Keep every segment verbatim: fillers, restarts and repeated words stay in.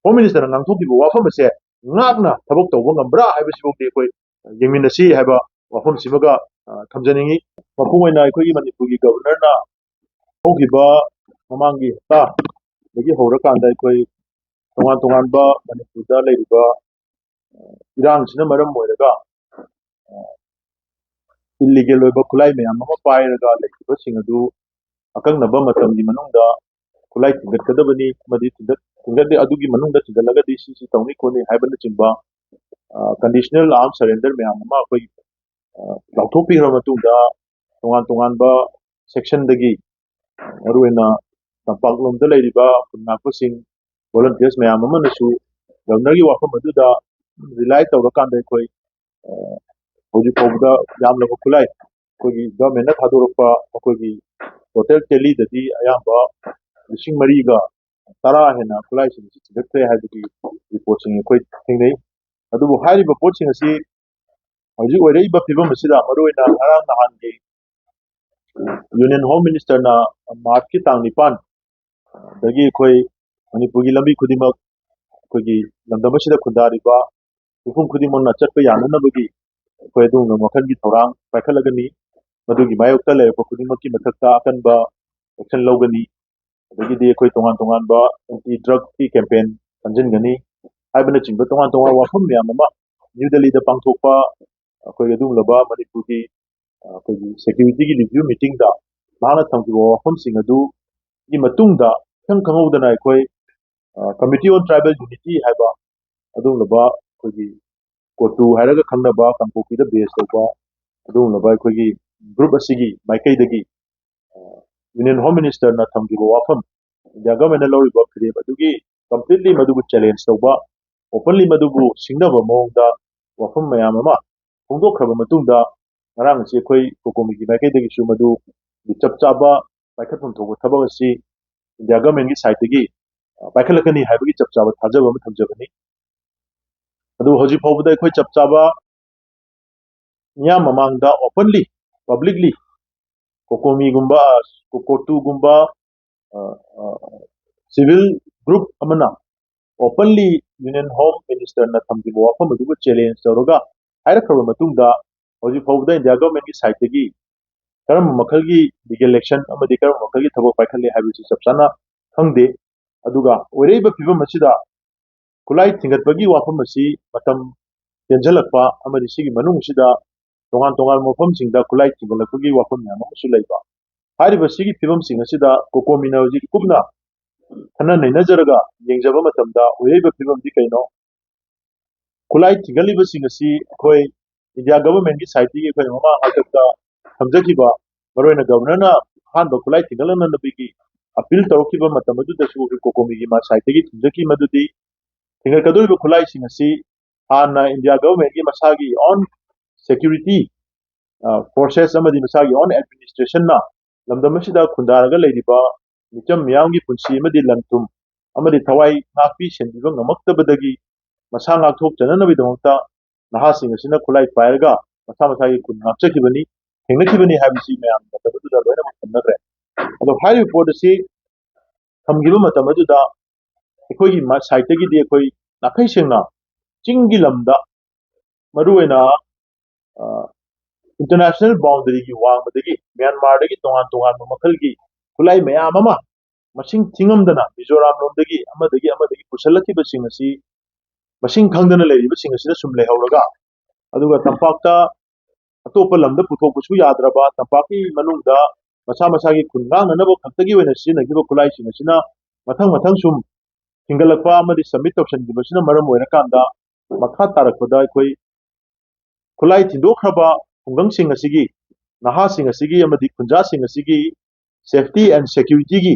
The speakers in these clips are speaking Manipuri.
ꯍꯣꯝ ꯃꯤꯅꯤꯁꯇꯔꯅ ꯉꯥꯡꯊꯣꯛꯈꯤꯕ ꯋꯥꯐꯝ ꯑꯁꯦ ꯉꯥꯛꯅ ꯊꯕꯛ ꯇꯧꯕ ꯉꯝꯕ꯭ꯔꯥ ꯍꯥꯏꯕꯁꯤꯐꯥꯎꯗꯤ ꯑꯩꯈꯣꯏ ꯌꯦꯡꯃꯤꯟꯅꯁꯤ ꯍꯥꯏꯕ ꯋꯥꯐꯝꯁꯤꯃꯒ, ꯑ, ꯊꯝꯖꯅꯤꯡꯏ꯫ ꯃꯄꯨꯡ ꯑꯣꯏꯅ ꯑꯩꯈꯣꯏꯒꯤ ꯃꯅꯤꯄꯨꯔꯒꯤ ꯒꯕꯔꯅꯔꯅ ꯍꯧꯈꯤꯕ ꯃꯃꯥꯡꯒꯤ ꯍꯞꯇꯥꯗꯒꯤ ꯍꯧꯔꯀꯥꯟꯗ ꯑꯩꯈꯣꯏ ꯇꯣꯉꯥꯟ ꯇꯣꯉꯥꯟꯕ ꯃꯅꯤꯄꯨꯔꯗ ꯂꯩꯔꯤꯕ, ꯑ, ꯏꯔꯥꯡꯁꯤꯅ ꯃꯔꯝ ꯑꯣꯏꯔꯒ, ꯑ, ꯏꯜꯂꯤꯒꯦꯜ ꯑꯣꯏꯕ ꯈꯨꯠꯂꯥꯏ ꯃꯌꯥꯝ ꯑꯃ ꯄꯥꯏꯔꯒ ꯂꯩꯈꯤꯕꯁꯤꯡ ꯑꯗꯨ ꯑꯀꯛꯅꯕ ꯃꯇꯝꯒꯤ ꯃꯅꯨꯡꯗ ꯈꯨꯠꯂꯥꯏ ꯊꯤꯡꯒꯠꯀꯗꯕꯅꯤ ꯑꯃꯗꯤ ꯊꯤꯡꯒꯠ-, ꯊꯤꯡꯒꯠ-, ꯑꯗꯨꯒꯤ ꯃꯅꯨꯡꯗ ꯊꯤꯡꯒꯠꯂꯒꯗꯤ ꯁꯤ ꯁꯤ ꯇꯧꯅꯤ ꯈꯣꯠꯅꯤ ꯍꯥꯏꯕꯅꯆꯤꯡꯕ, ꯑ, conditional arm surrender ꯃꯌꯥꯝ ꯑꯃ ꯑꯩꯈꯣꯏ, ꯑ, ꯂꯥꯎꯊꯣꯛꯄꯤꯈ꯭ꯔꯕ ꯃꯇꯨꯡꯗ ꯇꯣꯉꯥꯟ ꯇꯣꯉꯥꯟꯕ ꯁꯦꯛꯁꯟꯗꯒꯤ, ꯃꯔꯨꯑꯣꯏꯅ ꯇꯝꯄꯥꯛꯂꯣꯝꯗ ꯂꯩꯔꯤꯕ ꯈꯨꯟ ꯉꯥꯛꯄꯁꯤꯡ, ꯚꯣꯂꯟꯇꯤꯌꯔꯁ ꯃꯌꯥꯝ ꯑꯃꯅꯁꯨ ꯒꯕꯔꯅꯔꯒꯤ ꯋꯥꯐꯝ ꯑꯗꯨꯗ ꯔꯤꯂꯥꯏ ꯇꯧꯔꯀꯥꯟꯗ ꯑꯩꯈꯣꯏ, ꯑ, ꯍꯧꯖꯤꯛ ꯐꯥꯎꯕꯗ ꯌꯥꯝꯂꯕ ꯈꯨꯠꯂꯥꯏ ꯑꯩꯈꯣꯏꯒꯤ ꯒꯚꯔꯟꯃꯦꯟꯠꯅ ꯊꯥꯗꯣꯔꯛꯄ ꯑꯩꯈꯣꯏꯒꯤ ꯇꯣꯇꯦꯜ ꯇꯦꯂꯤꯗꯗꯤ ꯑꯌꯥꯝꯕ ꯂꯤꯁꯤꯡ ꯃꯔꯤꯒ ꯇꯔꯥ ꯍꯦꯟꯅ ꯈꯨꯠꯂꯥꯏꯁꯤꯡ ꯑꯁꯤ ꯊꯤꯒꯠꯈ꯭ꯔꯦ ꯍꯥꯏꯕꯒꯤ ꯔꯤꯄꯣꯔꯠꯁꯤꯡ ꯑꯩꯈꯣꯏ ꯊꯦꯡꯅꯩ꯫ ꯑꯗꯨꯕꯨ ꯍꯥꯏꯔꯤꯕ ꯄꯣꯠꯁꯤꯡ ꯑꯁꯤ ꯍꯧꯖꯤꯛ ꯑꯣꯏꯔꯛꯏꯕ ꯐꯤꯕꯝ ꯑꯁꯤꯗ, ꯃꯔꯨꯑꯣꯏꯅ ꯉꯔꯥꯡ ꯅꯍꯥꯟꯒꯤ ꯌꯨꯅꯤꯌꯟ ꯍꯣꯝ ꯃꯤꯅꯤꯁꯇꯔꯅ ꯃꯥꯔꯆꯀꯤ ꯇꯥꯡ ꯅꯤꯄꯥꯟ ꯗꯒꯤ ꯑꯩꯈꯣꯏ ꯃꯅꯤꯄꯨꯔꯒꯤ ꯂꯝꯕꯤ ꯈꯨꯗꯤꯡꯃꯛ ꯑꯩꯈꯣꯏꯒꯤ ꯂꯝꯗꯝ ꯑꯁꯤꯗ ꯈꯨꯟꯗꯥꯔꯤꯕ ꯃꯤꯄꯨꯝ ꯈꯨꯗꯤꯡꯃꯛꯅ ꯆꯠꯄ ꯌꯥꯅꯅꯕꯒꯤ ꯑꯩꯈꯣꯏ ꯑꯗꯨꯒꯨꯝꯕ ꯃꯈꯜꯒꯤ ꯊꯧꯔꯥꯡ ꯄꯥꯏꯈꯠꯂꯒꯅꯤ꯫ ꯃꯗꯨꯒꯤ ꯃꯥꯌꯣꯛꯇ ꯂꯩꯔꯛꯄ ꯈꯨꯗꯤꯡꯃꯛꯀꯤ ꯃꯊꯛꯇ ꯑꯀꯟꯕ action ꯂꯧꯒꯅꯤ꯫ ꯑꯗꯒꯤꯗꯤ ꯑꯩꯈꯣꯏ ꯇꯣꯉꯥꯟ ꯇꯣꯉꯥꯟꯕ anti drugꯀꯤ campaign ꯀꯟꯖꯤꯟꯒꯅꯤ ꯍꯥꯏꯕꯅꯆꯤꯡꯕ ꯇꯣꯉꯥꯟ ꯇꯣꯉꯥꯟꯕ ꯋꯥꯐꯝ ꯃꯌꯥꯝ ꯑꯃ ꯅ꯭ꯌꯨ ꯗꯦꯜꯂꯤꯗ ꯄꯥꯡꯊꯣꯛꯄ ꯑꯩꯈꯣꯏꯒꯤ ꯑꯗꯨꯒꯨꯝꯂꯕ ꯃꯅꯤꯄꯨꯔꯒꯤ, ꯑ, ꯑꯩꯈꯣꯏꯒꯤ securityꯒꯤ review meetingꯗ ꯃꯍꯥꯛꯅ ꯊꯝꯈꯤꯕ ꯋꯥꯐꯝꯁꯤꯡ ꯑꯗꯨꯒꯤ ꯃꯇꯨꯡꯗ ꯏꯈꯪ ꯈꯪꯍꯧꯗꯅ ꯑꯩꯈꯣꯏ, ꯑ, Committee on Tribal Unity ꯍꯥꯏꯕ ꯑꯗꯨꯒꯨꯝꯂꯕ ꯑꯩꯈꯣꯏꯒꯤ ꯀꯣꯇꯨ ꯍꯥꯏꯔꯒ ꯈꯪꯅꯕ ꯀꯥꯡꯄꯣꯛꯄꯤꯗ base ꯇꯧꯕ ꯑꯗꯨꯒꯨꯝꯂꯕ ꯑꯩꯈꯣꯏꯒꯤ group ꯑꯁꯤꯒꯤ ꯃꯥꯏꯀꯩꯗꯒꯤ, ꯑ, ꯌꯨꯅꯤꯌꯟ ꯍꯣꯝ ꯃꯤꯅꯤꯁꯇꯔꯅ ꯊꯝꯈꯤꯕ ꯋꯥꯐꯝ, ꯏꯟꯗꯤꯌꯥ ꯒꯚꯔꯟꯃꯦꯟꯠꯅ ꯂꯧꯔꯤꯕ ꯐꯤꯔꯦꯞ ꯑꯗꯨꯒꯤ completely ꯃꯗꯨꯕꯨ challenge ꯇꯧꯕ, openly ꯃꯗꯨꯕꯨ ꯁꯤꯡꯅꯕ ꯃꯑꯣꯡꯗ ꯋꯥꯐꯝ ꯃꯌꯥꯝ ꯑꯃ ꯐꯣꯡꯗꯣꯛꯈ꯭ꯔꯕ ꯃꯇꯨꯡꯗ, ꯉꯔꯥꯡ ꯑꯁꯤ ꯑꯩꯈꯣꯏ ꯀꯣꯀꯣꯃꯤꯒꯤ ꯃꯥꯏꯀꯩꯗꯒꯤꯁꯨ ꯃꯗꯨꯒꯤ ꯆꯞ ꯆꯥꯕ ꯄꯥꯏꯈꯠꯐꯝ ꯊꯣꯛꯄ ꯊꯕꯛ ꯑꯁꯤ ꯏꯟꯗꯤꯌꯥ ꯒꯚꯔꯟꯃꯦꯟꯠꯀꯤ sideꯇꯒꯤ, ꯑ, ꯄꯥꯏꯈꯠꯂꯛꯀꯅꯤ ꯍꯥꯏꯕꯒꯤ ꯆꯞ ꯆꯥꯕ ꯊꯥꯖꯕ ꯑꯃ ꯊꯝꯖꯕꯅꯤ꯫ ꯑꯗꯨ ꯍꯧꯖꯤꯛ ꯐꯥꯎꯕꯗ ꯑꯩꯈꯣꯏ ꯆꯞ ꯆꯥꯕ ꯃꯤꯌꯥꯝ ꯃꯃꯥꯡꯗ openly, publicly ꯀꯣꯀꯣꯃꯤꯒꯨꯝꯕ, ꯀꯣ-, ꯀꯣꯇꯨꯒꯨꯝꯕ, ꯑ, ꯑ, civil group ꯑꯃꯅ openly Union Home Minister ꯅ ꯊꯝꯈꯤꯕ ꯋꯥꯐꯝ ꯑꯗꯨꯕꯨ challenge ꯇꯧꯔꯒ ꯍꯥꯏꯔꯛꯈ꯭ꯔꯕ ꯃꯇꯨꯡꯗ, ꯍꯧꯖꯤꯛ ꯐꯥꯎꯕꯗ ꯏꯟꯗꯤꯌꯥ ꯒꯣꯔꯃꯦꯟꯒꯤ ꯁꯥꯏꯠꯇꯒꯤ ꯀꯔꯝꯕ ꯃꯈꯜꯒꯤ legal action ꯑꯃꯗꯤ ꯀꯔꯝꯕ ꯃꯈꯜꯒꯤ ꯊꯕꯛ ꯄꯥꯏꯈꯠꯂꯦ ꯍꯥꯏꯕꯁꯤ ꯆꯞ ꯆꯥꯅ ꯈꯪꯗꯦ꯫ ꯑꯗꯨꯒ ꯑꯣꯏꯔꯛꯏꯕ ꯐꯤꯕꯝ ꯑꯁꯤꯗ ꯈꯨꯠꯂꯥꯏ ꯊꯤꯡꯒꯠꯄꯒꯤ ꯋꯥꯐꯝ ꯑꯁꯤ ꯃꯇꯝ ꯇꯦꯟꯖꯜꯂꯛꯄ ꯑꯃꯗꯤ ꯁꯤꯒꯤ ꯃꯅꯨꯡꯁꯤꯗ ꯇꯣꯉꯥꯟ ꯇꯣꯉꯥꯟꯕ ꯃꯐꯝꯁꯤꯡꯗ ꯈꯨꯠꯂꯥꯏ ꯊꯤꯡꯒꯠꯂꯛꯄꯒꯤ ꯋꯥꯐꯝ ꯃꯌꯥꯝ ꯑꯃꯁꯨ ꯂꯩꯕ꯫ ꯍꯥꯏꯔꯤꯕ ꯁꯤꯒꯤ ꯐꯤꯕꯝꯁꯤꯡ ꯑꯁꯤꯗ ꯀꯣꯀꯣꯃꯤꯅ ꯍꯧꯖꯤꯛ ꯀꯨꯞꯅ ꯈꯟꯅ ꯅꯩꯅꯖꯔꯒ ꯌꯦꯡꯖꯕ ꯃꯇꯝꯗ ꯑꯣꯏꯔꯛꯏꯕ ꯐꯤꯕꯝꯗꯤ ꯀꯩꯅꯣ? ꯈꯨꯠꯂꯥꯏ ꯊꯤꯡꯒꯠꯂꯤꯕꯁꯤꯡ ꯑꯁꯤ ꯑꯩꯈꯣꯏ ꯏꯟꯗꯤꯌꯥ ꯒꯚꯔꯟꯃꯦꯟꯠꯀꯤ ꯁꯥꯏꯠꯇꯒꯤ ꯑꯩꯈꯣꯏꯅ ꯃꯃꯥꯡ ꯍꯥꯛꯇꯛꯇ ꯊꯝꯖꯈꯤꯕ, ꯃꯔꯨꯑꯣꯏꯅ ꯒꯚꯔꯅꯔꯅ ꯑꯍꯥꯟꯕ ꯈꯨꯠꯂꯥꯏ ꯊꯤꯡꯒꯠꯂꯛꯅꯅꯕꯒꯤ ꯑꯄꯤꯜ ꯇꯧꯔꯛꯈꯤꯕ ꯃꯇꯝ ꯑꯗꯨꯗꯁꯨ ꯑꯩꯈꯣꯏ ꯀꯣꯀꯣꯃꯤꯒꯤ ꯃꯥ ꯁꯥꯏꯠꯇꯒꯤ ꯊꯝꯖꯈꯤ ꯃꯗꯨꯗꯤ ꯊꯤꯡꯒꯠꯀꯗꯧꯔꯤꯕ ꯈꯨꯠꯂꯥꯏꯁꯤꯡ ꯑꯁꯤ ꯍꯥꯟꯅ ꯏꯟꯗꯤꯌꯥ ꯒꯚꯔꯟꯃꯦꯟꯠꯀꯤ ꯃꯁꯥꯒꯤ own security forces ꯑꯃꯗꯤ ꯃꯁꯥꯒꯤ own administration ꯅ ꯂꯝꯗꯝ ꯑꯁꯤꯗ ꯈꯨꯟꯗꯥꯔꯒ ꯂꯩꯔꯤꯕ ꯃꯤꯆꯝ ꯃꯤꯌꯥꯝꯒꯤ ꯄꯨꯟꯁꯤ ꯑꯃꯗꯤ ꯂꯟ ꯊꯨꯝ ꯑꯃꯗꯤ ꯊꯋꯥꯏ ꯉꯥꯛꯄꯤ ꯁꯦꯟꯕꯤꯕ ꯉꯝꯃꯛꯇꯕꯗꯒꯤ ꯃꯁꯥ ꯉꯥꯛꯊꯣꯛꯆꯅꯅꯕꯒꯤꯗꯃꯛꯇ ꯅꯍꯥꯁꯤꯡ ꯑꯁꯤꯅ ꯈꯨꯠꯂꯥꯏ ꯄꯥꯏꯔꯒ ꯃꯁꯥ ꯃꯁꯥꯒꯤ ꯈꯨꯟ ꯉꯥꯛꯆꯈꯤꯕꯅꯤ, ꯊꯦꯡꯅꯈꯤꯕꯅꯤ ꯍꯥꯏꯕꯁꯤ ꯃꯌꯥꯝꯒꯤ ꯃꯇꯝ ꯑꯗꯨꯗ ꯂꯣꯏꯅꯃꯛ ꯈꯪꯅꯈ꯭ꯔꯦ꯫ ꯑꯗꯣ ꯍꯥꯏꯔꯤꯕ ꯄꯣꯠ ꯑꯁꯤ ꯊꯝꯈꯤꯕ ꯃꯇꯝ ꯑꯗꯨꯗ ꯑꯩꯈꯣꯏꯒꯤ ꯃ-, ꯁꯥꯏꯠꯇꯒꯤꯗꯤ ꯑꯩꯈꯣꯏ ꯅꯥꯈꯩ ꯁꯦꯡꯅ ꯆꯤꯡꯒꯤ ꯂꯝꯗ, ꯃꯔꯨꯑꯣꯏꯅ ꯏꯟꯇꯔꯅꯦꯁꯅꯦꯜ ꯕꯥꯎꯟꯗꯔꯤꯒꯤ ꯋꯥꯡꯃꯗꯒꯤ ꯃ꯭ꯌꯥꯟꯃꯥꯔꯗꯒꯤ ꯇꯣꯉꯥꯟ ꯇꯣꯉꯥꯟꯕ ꯃꯈꯜꯒꯤ ꯈꯨꯠꯂꯥꯏ ꯃꯌꯥꯝ ꯑꯃ ꯃꯁꯤꯡ ꯊꯤꯉꯝꯗꯅ ꯃꯤꯖꯣꯔꯥꯝ ꯂꯣꯝꯗꯒꯤ ꯑꯃꯗꯒꯤ ꯑꯃꯗꯒꯤ ꯄꯨꯁꯜꯂꯛꯈꯤꯕꯁꯤꯡ ꯑꯁꯤ ꯃꯁꯤꯡ ꯈꯪꯗꯅ ꯂꯩꯔꯤꯕꯁꯤꯡ ꯑꯁꯤꯗ ꯁꯨꯝ ꯂꯩꯍꯧꯔꯒ, ꯑꯗꯨꯒ ꯇꯝꯄꯥꯛꯇ ꯑꯇꯣꯞꯄ ꯂꯝꯗ ꯄꯨꯊꯣꯛꯄꯁꯨ ꯌꯥꯗ꯭ꯔꯕ, ꯇꯝꯄꯥꯛꯀꯤ ꯃꯅꯨꯡꯗ ꯃꯁꯥ ꯃꯁꯥꯒꯤ ꯈꯨꯟ ꯉꯥꯛꯅꯅꯕ ꯈꯛꯇꯒꯤ ꯑꯣꯏꯅ ꯁꯤꯖꯤꯟꯅꯈꯤꯕ ꯈꯨꯠꯂꯥꯏꯁꯤꯡ ꯑꯁꯤꯅ ꯃꯊꯪ ꯃꯊꯪ ꯁꯨꯝ ꯊꯤꯡꯒꯠꯂꯛꯄ ꯑꯃꯗꯤ ꯁꯕꯃꯤꯠ ꯇꯧꯁꯤꯟꯈꯤꯕꯁꯤꯅ ꯃꯔꯝ ꯑꯣꯏꯔꯀꯥꯟꯗ ꯃꯈꯥ ꯇꯥꯔꯛꯄꯗ ꯑꯩꯈꯣꯏ ꯈꯨꯠꯂꯥꯏ ꯊꯤꯟꯗꯣꯛꯈ꯭ꯔꯕ ꯈꯨꯡꯒꯪꯁꯤꯡ ꯑꯁꯤꯒꯤ, ꯅꯍꯥꯁꯤꯡ ꯑꯁꯤꯒꯤ ꯑꯃꯗꯤ ꯈꯨꯟꯖꯥꯁꯤꯡ ꯑꯁꯤꯒꯤ safety and security ꯒꯤ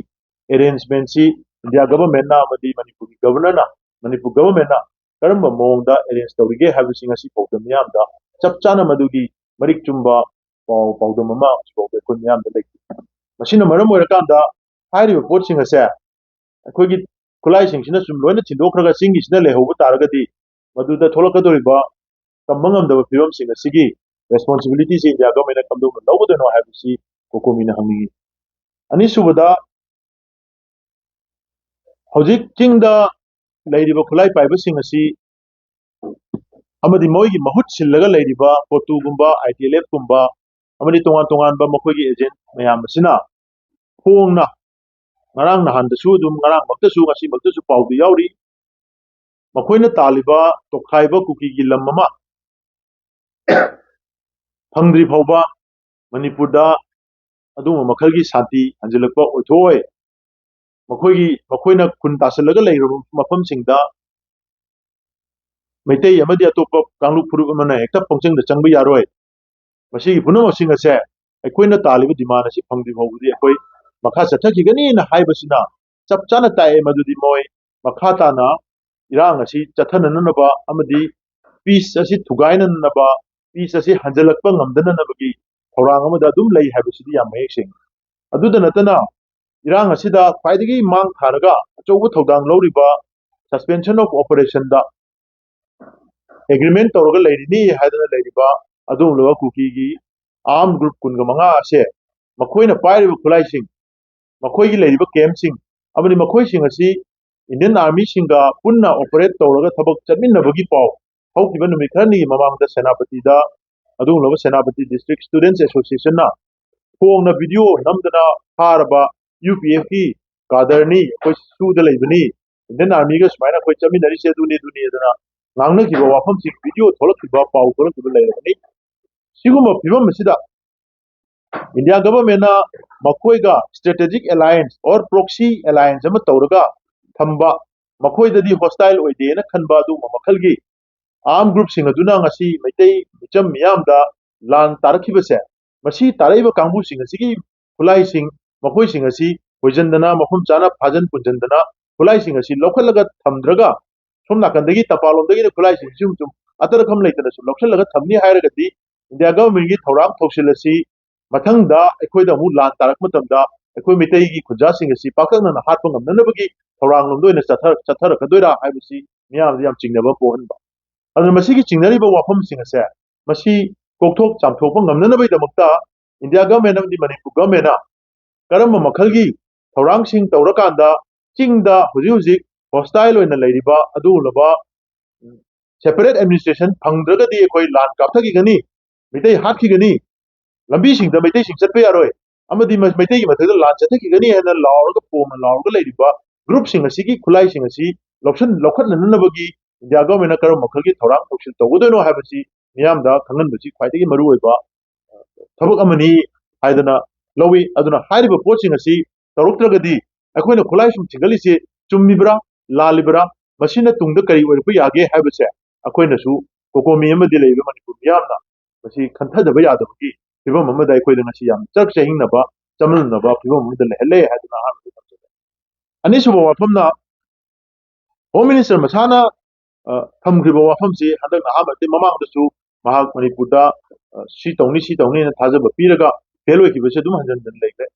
arrangement ꯁꯤ ꯏꯟꯗꯤꯌꯥ ꯒꯚꯔꯟꯃꯦꯟꯠꯅ ꯑꯃꯗꯤ ꯃꯅꯤꯄꯨꯔꯒꯤ ꯒꯚꯔꯅꯔꯅ, ꯃꯅꯤꯄꯨꯔ ꯒꯚꯔꯟꯃꯦꯟꯠꯅ ꯀꯔꯝꯕ ꯃꯑꯣꯡꯗ ꯑꯦꯔꯦꯟꯖ ꯇꯧꯔꯤꯒꯦ ꯍꯥꯏꯕꯁꯤ ꯉꯁꯤ ꯐꯥꯎꯗ ꯃꯤꯌꯥꯝꯗ ꯆꯞ ꯆꯥꯅ ꯃꯗꯨꯒꯤ ꯃꯔꯤꯛ ꯆꯨꯝꯕ ꯄꯥꯎ ꯄꯥꯎꯗꯝ ꯑꯃ ꯍꯧꯖꯤꯛ ꯐꯥꯎꯗ ꯑꯩꯈꯣꯏ ꯃꯤꯌꯥꯝꯗ ꯂꯩꯇꯦ꯫ ꯃꯁꯤꯅ ꯃꯔꯝ ꯑꯣꯏꯔꯀꯥꯟꯗ ꯍꯥꯏꯔꯤꯕ ꯄꯣꯠꯁꯤꯡ ꯑꯁꯦ ꯑꯩꯈꯣꯏꯒꯤ ꯈꯨꯠꯂꯥꯏꯁꯤꯡꯁꯤꯅ ꯁꯨꯝ ꯂꯣꯏꯅ ꯊꯤꯟꯗꯣꯛꯈ꯭ꯔꯒ ꯆꯤꯡꯒꯤꯁꯤꯅ ꯂꯩꯍꯧꯕ ꯇꯥꯔꯒꯗꯤ ꯃꯗꯨꯗ ꯊꯣꯛꯂꯛꯀꯗꯧꯔꯤꯕ ꯇꯝꯕ ꯉꯝꯗꯕ ꯐꯤꯕꯝꯁꯤꯡ ꯑꯁꯤꯒꯤ responsibility ꯁꯤ ꯏꯟꯗꯤꯌꯥ ꯒꯚꯔꯟꯃꯦꯟꯠꯅ ꯀꯝꯗꯧꯅ ꯂꯧꯒꯗꯣꯏꯅꯣ ꯍꯥꯏꯕꯁꯤ ꯀꯣꯀꯣꯃꯤꯅ ꯍꯪꯅꯤꯡꯏ꯫ ꯑꯅꯤꯁꯨꯕꯗ, ꯍꯧꯖꯤꯛ ꯆꯤꯡꯗ ꯂꯩꯔꯤꯕ ꯈꯨꯠꯂꯥꯏ ꯄꯥꯏꯕꯁꯤꯡ ꯑꯁꯤ ꯑꯃꯗꯤ ꯃꯣꯏꯒꯤ ꯃꯍꯨꯠ ꯁꯤꯜꯂꯒ ꯂꯩꯔꯤꯕ ꯀꯣꯇꯨꯒꯨꯝꯕ, ꯑꯥꯏ ꯇꯤ ꯑꯦꯜ ꯑꯦꯐ ꯀꯨꯝꯕ ꯑꯃꯗꯤ ꯇꯣꯉꯥꯟ ꯇꯣꯉꯥꯟꯕ ꯃꯈꯣꯏꯒꯤ ꯑꯦꯖꯦꯟ ꯃꯌꯥꯝ ꯑꯁꯤꯅ ꯐꯣꯡꯅ ꯉꯔꯥꯡ ꯅꯍꯥꯟꯗꯁꯨ ꯑꯗꯨꯝ, ꯉꯔꯥꯡꯃꯛꯇꯁꯨ, ꯉꯁꯤꯃꯛꯇꯁꯨ ꯄꯥꯎꯗ ꯌꯥꯎꯔꯤ, ꯃꯈꯣꯏꯅ ꯇꯥꯜꯂꯤꯕ ꯇꯣꯈꯥꯏꯕ ꯀꯨꯀꯤꯒꯤ ꯂꯝ ꯑꯃ ꯐꯪꯗ꯭ꯔꯤ ꯐꯥꯎꯕ ꯃꯅꯤꯄꯨꯔꯗ ꯑꯗꯨꯒꯨꯝꯕ ꯃꯈꯜꯒꯤ ꯁꯥꯟꯇꯤ ꯍꯟꯖꯤꯜꯂꯛꯄ ꯑꯣꯏꯊꯣꯛꯑꯣꯏ꯫ ꯃꯈꯣꯏꯒꯤ, ꯃꯈꯣꯏꯅ ꯈꯨꯟ ꯇꯥꯁꯤꯜꯂꯒ ꯂꯩꯔꯕ ꯃꯐꯝꯁꯤꯡꯗ ꯃꯩꯇꯩ ꯑꯃꯗꯤ ꯑꯇꯣꯞꯄ ꯀꯥꯡꯂꯨꯞ ꯐꯨꯔꯨꯞ ꯑꯃꯅ ꯍꯦꯛꯇ ꯄꯪꯆꯪꯗ ꯆꯪꯕ ꯌꯥꯔꯣꯏ꯫ ꯃꯁꯤꯒꯤ ꯄꯨꯝꯅꯃꯛꯁꯤꯡ ꯑꯁꯦ ꯑꯩꯈꯣꯏꯅ ꯇꯥꯜꯂꯤꯕ ꯗꯤꯃꯥꯟ ꯑꯁꯤ ꯐꯪꯗ꯭ꯔꯤ ꯐꯥꯎꯕꯗꯤ ꯑꯩꯈꯣꯏ ꯃꯈꯥ ꯆꯠꯊꯈꯤꯒꯅꯤꯅ ꯍꯥꯏꯕꯁꯤꯅ ꯆꯞ ꯆꯥꯅ ꯇꯥꯛꯑꯦ ꯃꯗꯨꯗꯤ ꯃꯣꯏ ꯃꯈꯥ ꯇꯥꯅ ꯏꯔꯥꯡ ꯑꯁꯤ ꯆꯠꯊꯅꯅꯕ ꯑꯃꯗꯤ ꯄꯤꯁ ꯑꯁꯤ ꯊꯨꯒꯥꯏꯅꯅꯕ, ꯄꯤꯁ ꯑꯁꯤ ꯍꯟꯖꯤꯜꯂꯛꯄ ꯉꯝꯗꯅꯅꯕꯒꯤ ꯊꯧꯔꯥꯡ ꯑꯃꯗ ꯑꯗꯨꯝ ꯂꯩ ꯍꯥꯏꯕꯁꯤꯗꯤ ꯌꯥꯝ ꯃꯌꯦꯛ ꯁꯦꯡꯉꯤ꯫ ꯑꯗꯨꯗ ꯅꯠꯇꯅ ꯏꯔꯥꯡ ꯑꯁꯤꯗ ꯈ꯭ꯋꯥꯏꯗꯒꯤ ꯃꯥꯡ ꯊꯥꯔꯒ ꯑꯆꯧꯕ ꯊꯧꯗꯥꯡ ꯂꯧꯔꯤꯕ suspension of operationꯗ agreement ꯇꯧꯔꯒ ꯂꯩꯔꯤꯅꯤ ꯍꯥꯏꯗꯅ ꯂꯩꯔꯤꯕ ꯑꯗꯨꯒꯨꯝꯂꯕ ꯀꯨꯀꯤꯒꯤ armed group ꯀꯨꯟꯒ ꯃꯉꯥ ꯑꯁꯦ ꯃꯈꯣꯏꯅ ꯄꯥꯏꯔꯤꯕ ꯈꯨꯠꯂꯥꯏꯁꯤꯡ, ꯃꯈꯣꯏꯒꯤ ꯂꯩꯔꯤꯕ campꯁꯤꯡ ꯑꯃꯗꯤ ꯃꯈꯣꯏꯁꯤꯡ ꯑꯁꯤ Indian Armyꯁꯤꯡꯒ ꯄꯨꯟꯅ operate ꯇꯧꯔꯒ ꯊꯕꯛ ꯆꯠꯃꯤꯟꯅꯕꯒꯤ ꯄꯥꯎ ꯍꯧꯈꯤꯕ ꯅꯨꯃꯤꯠ ꯈꯔꯅꯤꯒꯤ ꯃꯃꯥꯡꯗ ꯁꯦꯅꯥꯄꯇꯤꯗ ꯑꯗꯨꯒꯨꯝꯂꯕ ꯁꯦꯅꯥꯄꯇꯤ District Students Associationꯅ ꯐꯣꯡꯅ video ꯅꯝꯗꯅ ꯐꯥꯔꯕ ꯌꯨ ꯄꯤ ꯑꯦꯐꯀꯤ cadreꯅꯤ, ꯑꯩꯈꯣꯏ ꯁꯨꯗ ꯂꯩꯕꯅꯤ, Indian Armyꯒ ꯁꯨꯃꯥꯏꯅ ꯑꯩꯈꯣꯏ ꯆꯠꯃꯤꯟꯅꯔꯤꯁꯦ ꯑꯗꯨꯅꯤ ꯑꯗꯨꯅꯤ ꯑꯗꯨꯅ ꯉꯥꯡꯅꯈꯤꯕ ꯋꯥꯐꯝꯁꯤ video ꯊꯣꯛꯂꯛꯈꯤꯕ, ꯄꯥꯎ ꯊꯣꯛꯂꯛꯈꯤꯕ ꯂꯩꯔꯕꯅꯤ꯫ ꯁꯤꯒꯨꯝꯕ ꯐꯤꯕꯝ ꯑꯁꯤꯗ India Governmentꯅ ꯃꯈꯣꯏꯒ strategic alliance or proxy alliance ꯑꯃ ꯇꯧꯔꯒ ꯊꯝꯕ, ꯃꯈꯣꯏꯗꯗꯤ hostile ꯑꯣꯏꯗꯦꯅ ꯈꯟꯕ ꯑꯗꯨꯒꯨꯝꯕ ꯃꯈꯜꯒꯤ armed groupꯁꯤꯡ ꯑꯗꯨꯅ ꯉꯁꯤ ꯃꯩꯇꯩ ꯃꯤꯆꯝ ꯃꯤꯌꯥꯝꯗ ꯂꯥꯟ ꯇꯥꯔꯛꯈꯤꯕꯁꯦ, ꯃꯁꯤ ꯇꯥꯔꯛꯏꯕ ꯀꯥꯡꯕꯨꯁꯤꯡ ꯑꯁꯤꯒꯤ ꯈꯨꯠꯂꯥꯏꯁꯤꯡ, ꯃꯈꯣꯏꯁꯤꯡ ꯑꯁꯤ ꯈꯣꯏꯖꯟꯗꯅ, ꯃꯐꯝ ꯆꯥꯅ ꯐꯥꯖꯟ ꯄꯨꯟꯖꯟꯗꯅ ꯈꯨꯠꯂꯥꯏꯁꯤꯡ ꯑꯁꯤ ꯂꯧꯈꯠꯂꯒ ꯊꯝꯗ꯭ꯔꯒ ꯁꯣꯝ ꯅꯥꯀꯟꯗꯒꯤ ꯇꯄꯥꯜꯂꯣꯝꯗꯒꯤꯅ ꯈꯨꯠꯂꯥꯏꯁꯤꯡꯁꯤ ꯁꯨꯝ ꯁꯨꯝ ꯑꯇꯔꯛ ꯑꯃ ꯂꯩꯇꯅ ꯁꯨꯝ ꯂꯧꯁꯤꯜꯂꯒ ꯊꯝꯅꯤ ꯍꯥꯏꯔꯒꯗꯤ India Governmentꯒꯤ ꯊꯧꯔꯥꯡ ꯊꯧꯁꯤꯜ ꯑꯁꯤ ꯃꯊꯪꯗ ꯑꯩꯈꯣꯏꯗ ꯑꯃꯨꯛ ꯂꯥꯟ ꯇꯥꯔꯛꯄ ꯃꯇꯝꯗ ꯑꯩꯈꯣꯏ ꯃꯤꯇꯩꯒꯤ ꯈꯨꯟꯖꯥꯁꯤꯡ ꯑꯁꯤ ꯄꯥꯛꯇꯛꯅꯅ ꯍꯥꯠꯄ ꯉꯝꯅꯅꯕꯒꯤ ꯊꯧꯔꯥꯡ ꯂꯣꯝꯗ ꯑꯣꯏꯅ ꯆꯠꯊ-, ꯆꯠꯊꯔꯛꯀꯗꯣꯏꯔꯥ ꯍꯥꯏꯕꯁꯤ ꯃꯤꯌꯥꯝꯗ ꯌꯥꯝ ꯆꯤꯡꯅꯕ ꯄꯣꯛꯍꯟꯕ꯫ ꯑꯗꯨꯅ ꯃꯁꯤꯒꯤ ꯆꯤꯡꯅꯔꯤꯕ ꯋꯥꯐꯝꯁꯤꯡ ꯑꯁꯦ, ꯃꯁꯤ ꯀꯣꯛꯊꯣꯛ ꯆꯥꯝꯊꯣꯛꯄ ꯉꯝꯅꯅꯕꯒꯤꯗꯃꯛꯇ India Government ꯑꯃꯗꯤ ꯃꯅꯤꯄꯨꯔ Governmentꯅ ꯀꯔꯝꯕ ꯃꯈꯜꯒꯤ ꯊꯧꯔꯥꯡꯁꯤꯡ ꯇꯧꯔꯀꯥꯟꯗ ꯆꯤꯡꯗ ꯍꯧꯖꯤꯛ ꯍꯧꯖꯤꯛ ꯍꯣꯁꯇꯥꯏꯜ ꯑꯣꯏꯅ ꯂꯩꯔꯤꯕ ꯑꯗꯨꯒꯨꯝꯂꯕ ꯁꯦꯄꯔꯦꯠ ꯑꯦꯗꯃꯤꯅꯤꯁꯇ꯭ꯔꯦꯁꯟ ꯐꯪꯗ꯭ꯔꯒꯗꯤ ꯑꯩꯈꯣꯏ ꯂꯥꯟ ꯀꯥꯞꯊꯈꯤꯒꯅꯤ, ꯃꯤꯇꯩ ꯍꯥꯠꯈꯤꯒꯅꯤ, ꯂꯝꯕꯤꯁꯤꯡꯗ ꯃꯩꯇꯩꯁꯤꯡ ꯆꯠꯄ ꯌꯥꯔꯣꯏ, ꯑꯃꯗꯤ ꯃ- ꯃꯩꯇꯩꯒꯤ ꯃꯊꯛꯇ ꯂꯥꯟ ꯆꯠꯊꯈꯤꯒꯅꯤ ꯍꯥꯏꯅ ꯂꯥꯎꯔꯒ ꯄꯣꯡꯅ ꯂꯥꯎꯔꯒ ꯂꯩꯔꯤꯕ ꯒ꯭ꯔꯨꯞꯁꯤꯡ ꯑꯁꯤꯒꯤ ꯈꯨꯠꯂꯥꯏꯁꯤꯡ ꯑꯁꯤ ꯂꯧꯁꯟ ꯂꯧꯈꯠꯅꯅꯕꯒꯤ ꯏꯟꯗꯤꯌꯥ ꯒꯣꯔꯃꯦꯟꯅ ꯀꯔꯝꯕ ꯃꯈꯜꯒꯤ ꯊꯧꯔꯥꯡ ꯊꯧꯁꯤꯜ ꯇꯧꯒꯗꯣꯏꯅꯣ ꯍꯥꯏꯕꯁꯤ ꯃꯤꯌꯥꯝꯗ ꯈꯪꯍꯟꯕꯁꯤ ꯈ꯭ꯋꯥꯏꯗꯒꯤ ꯃꯔꯨꯑꯣꯏꯕ ꯊꯕꯛ ꯑꯃꯅꯤ ꯍꯥꯏꯗꯅ ꯂꯧꯏ꯫ ꯑꯗꯨꯅ ꯍꯥꯏꯔꯤꯕ ꯄꯣꯠꯁꯤꯡ ꯑꯁꯤ ꯇꯧꯔꯛꯇ꯭ꯔꯒꯗꯤ ꯑꯩꯈꯣꯏꯅ ꯈꯨꯠꯂꯥꯏꯁꯤꯡ ꯊꯤꯡꯒꯠꯂꯤꯁꯤ ꯆꯨꯝꯃꯤꯕ꯭ꯔꯥ, ꯂꯥꯜꯂꯤꯕ꯭ꯔꯥ, ꯃꯁꯤꯅ ꯇꯨꯡꯗ ꯀꯔꯤ ꯑꯣꯏꯔꯛꯄ ꯌꯥꯒꯦ ꯍꯥꯏꯕꯁꯦ ꯑꯩꯈꯣꯏꯅꯁꯨ ꯀꯣꯀꯣꯃꯤ ꯑꯃꯗꯤ ꯂꯩꯔꯤꯕ ꯃꯅꯤꯄꯨꯔ ꯃꯤꯌꯥꯝꯅ ꯃꯁꯤ ꯈꯟꯊꯗꯕ ꯌꯥꯗꯕꯒꯤ ꯐꯤꯕꯝ ꯑꯃꯗ ꯑꯩꯈꯣꯏꯗ ꯉꯁꯤ ꯌꯥꯝ ꯆꯔꯛ ꯆꯍꯤꯡꯅꯕ, ꯆꯃꯝꯅꯕ ꯐꯤꯕꯝ ꯑꯃꯗ ꯂꯩꯍꯜꯂꯦ ꯍꯥꯏꯗꯨꯅ ꯑꯍꯥꯟꯕꯗ ꯊꯝꯖꯒꯦ꯫ ꯑꯅꯤꯁꯨꯕ ꯋꯥꯐꯝꯅ ꯍꯣꯝ ꯃꯤꯅꯤꯁꯇꯔ ꯃꯁꯥꯅ, ꯑ, ꯊꯝꯈ꯭ꯔꯤꯕ ꯋꯥꯐꯝꯁꯤ ꯍꯟꯗꯛ ꯅꯍꯥꯟ ꯅꯠꯇꯦ, ꯃꯃꯥꯡꯗꯁꯨ ꯃꯍꯥꯛ ꯃꯅꯤꯄꯨꯔꯗ, ꯑ, ꯁꯤ ꯇꯧꯅꯤ, ꯁꯤ ꯇꯧꯅꯤ ꯍꯥꯏꯅ ꯊꯥꯖꯕ ꯄꯤꯔꯒ ꯐꯦꯜ ꯑꯣꯏꯈꯤꯕꯁꯦ ꯑꯗꯨꯝ ꯍꯟꯖꯤꯟ ꯍꯟꯖꯤꯟ ꯂꯩꯈ꯭ꯔꯦ꯫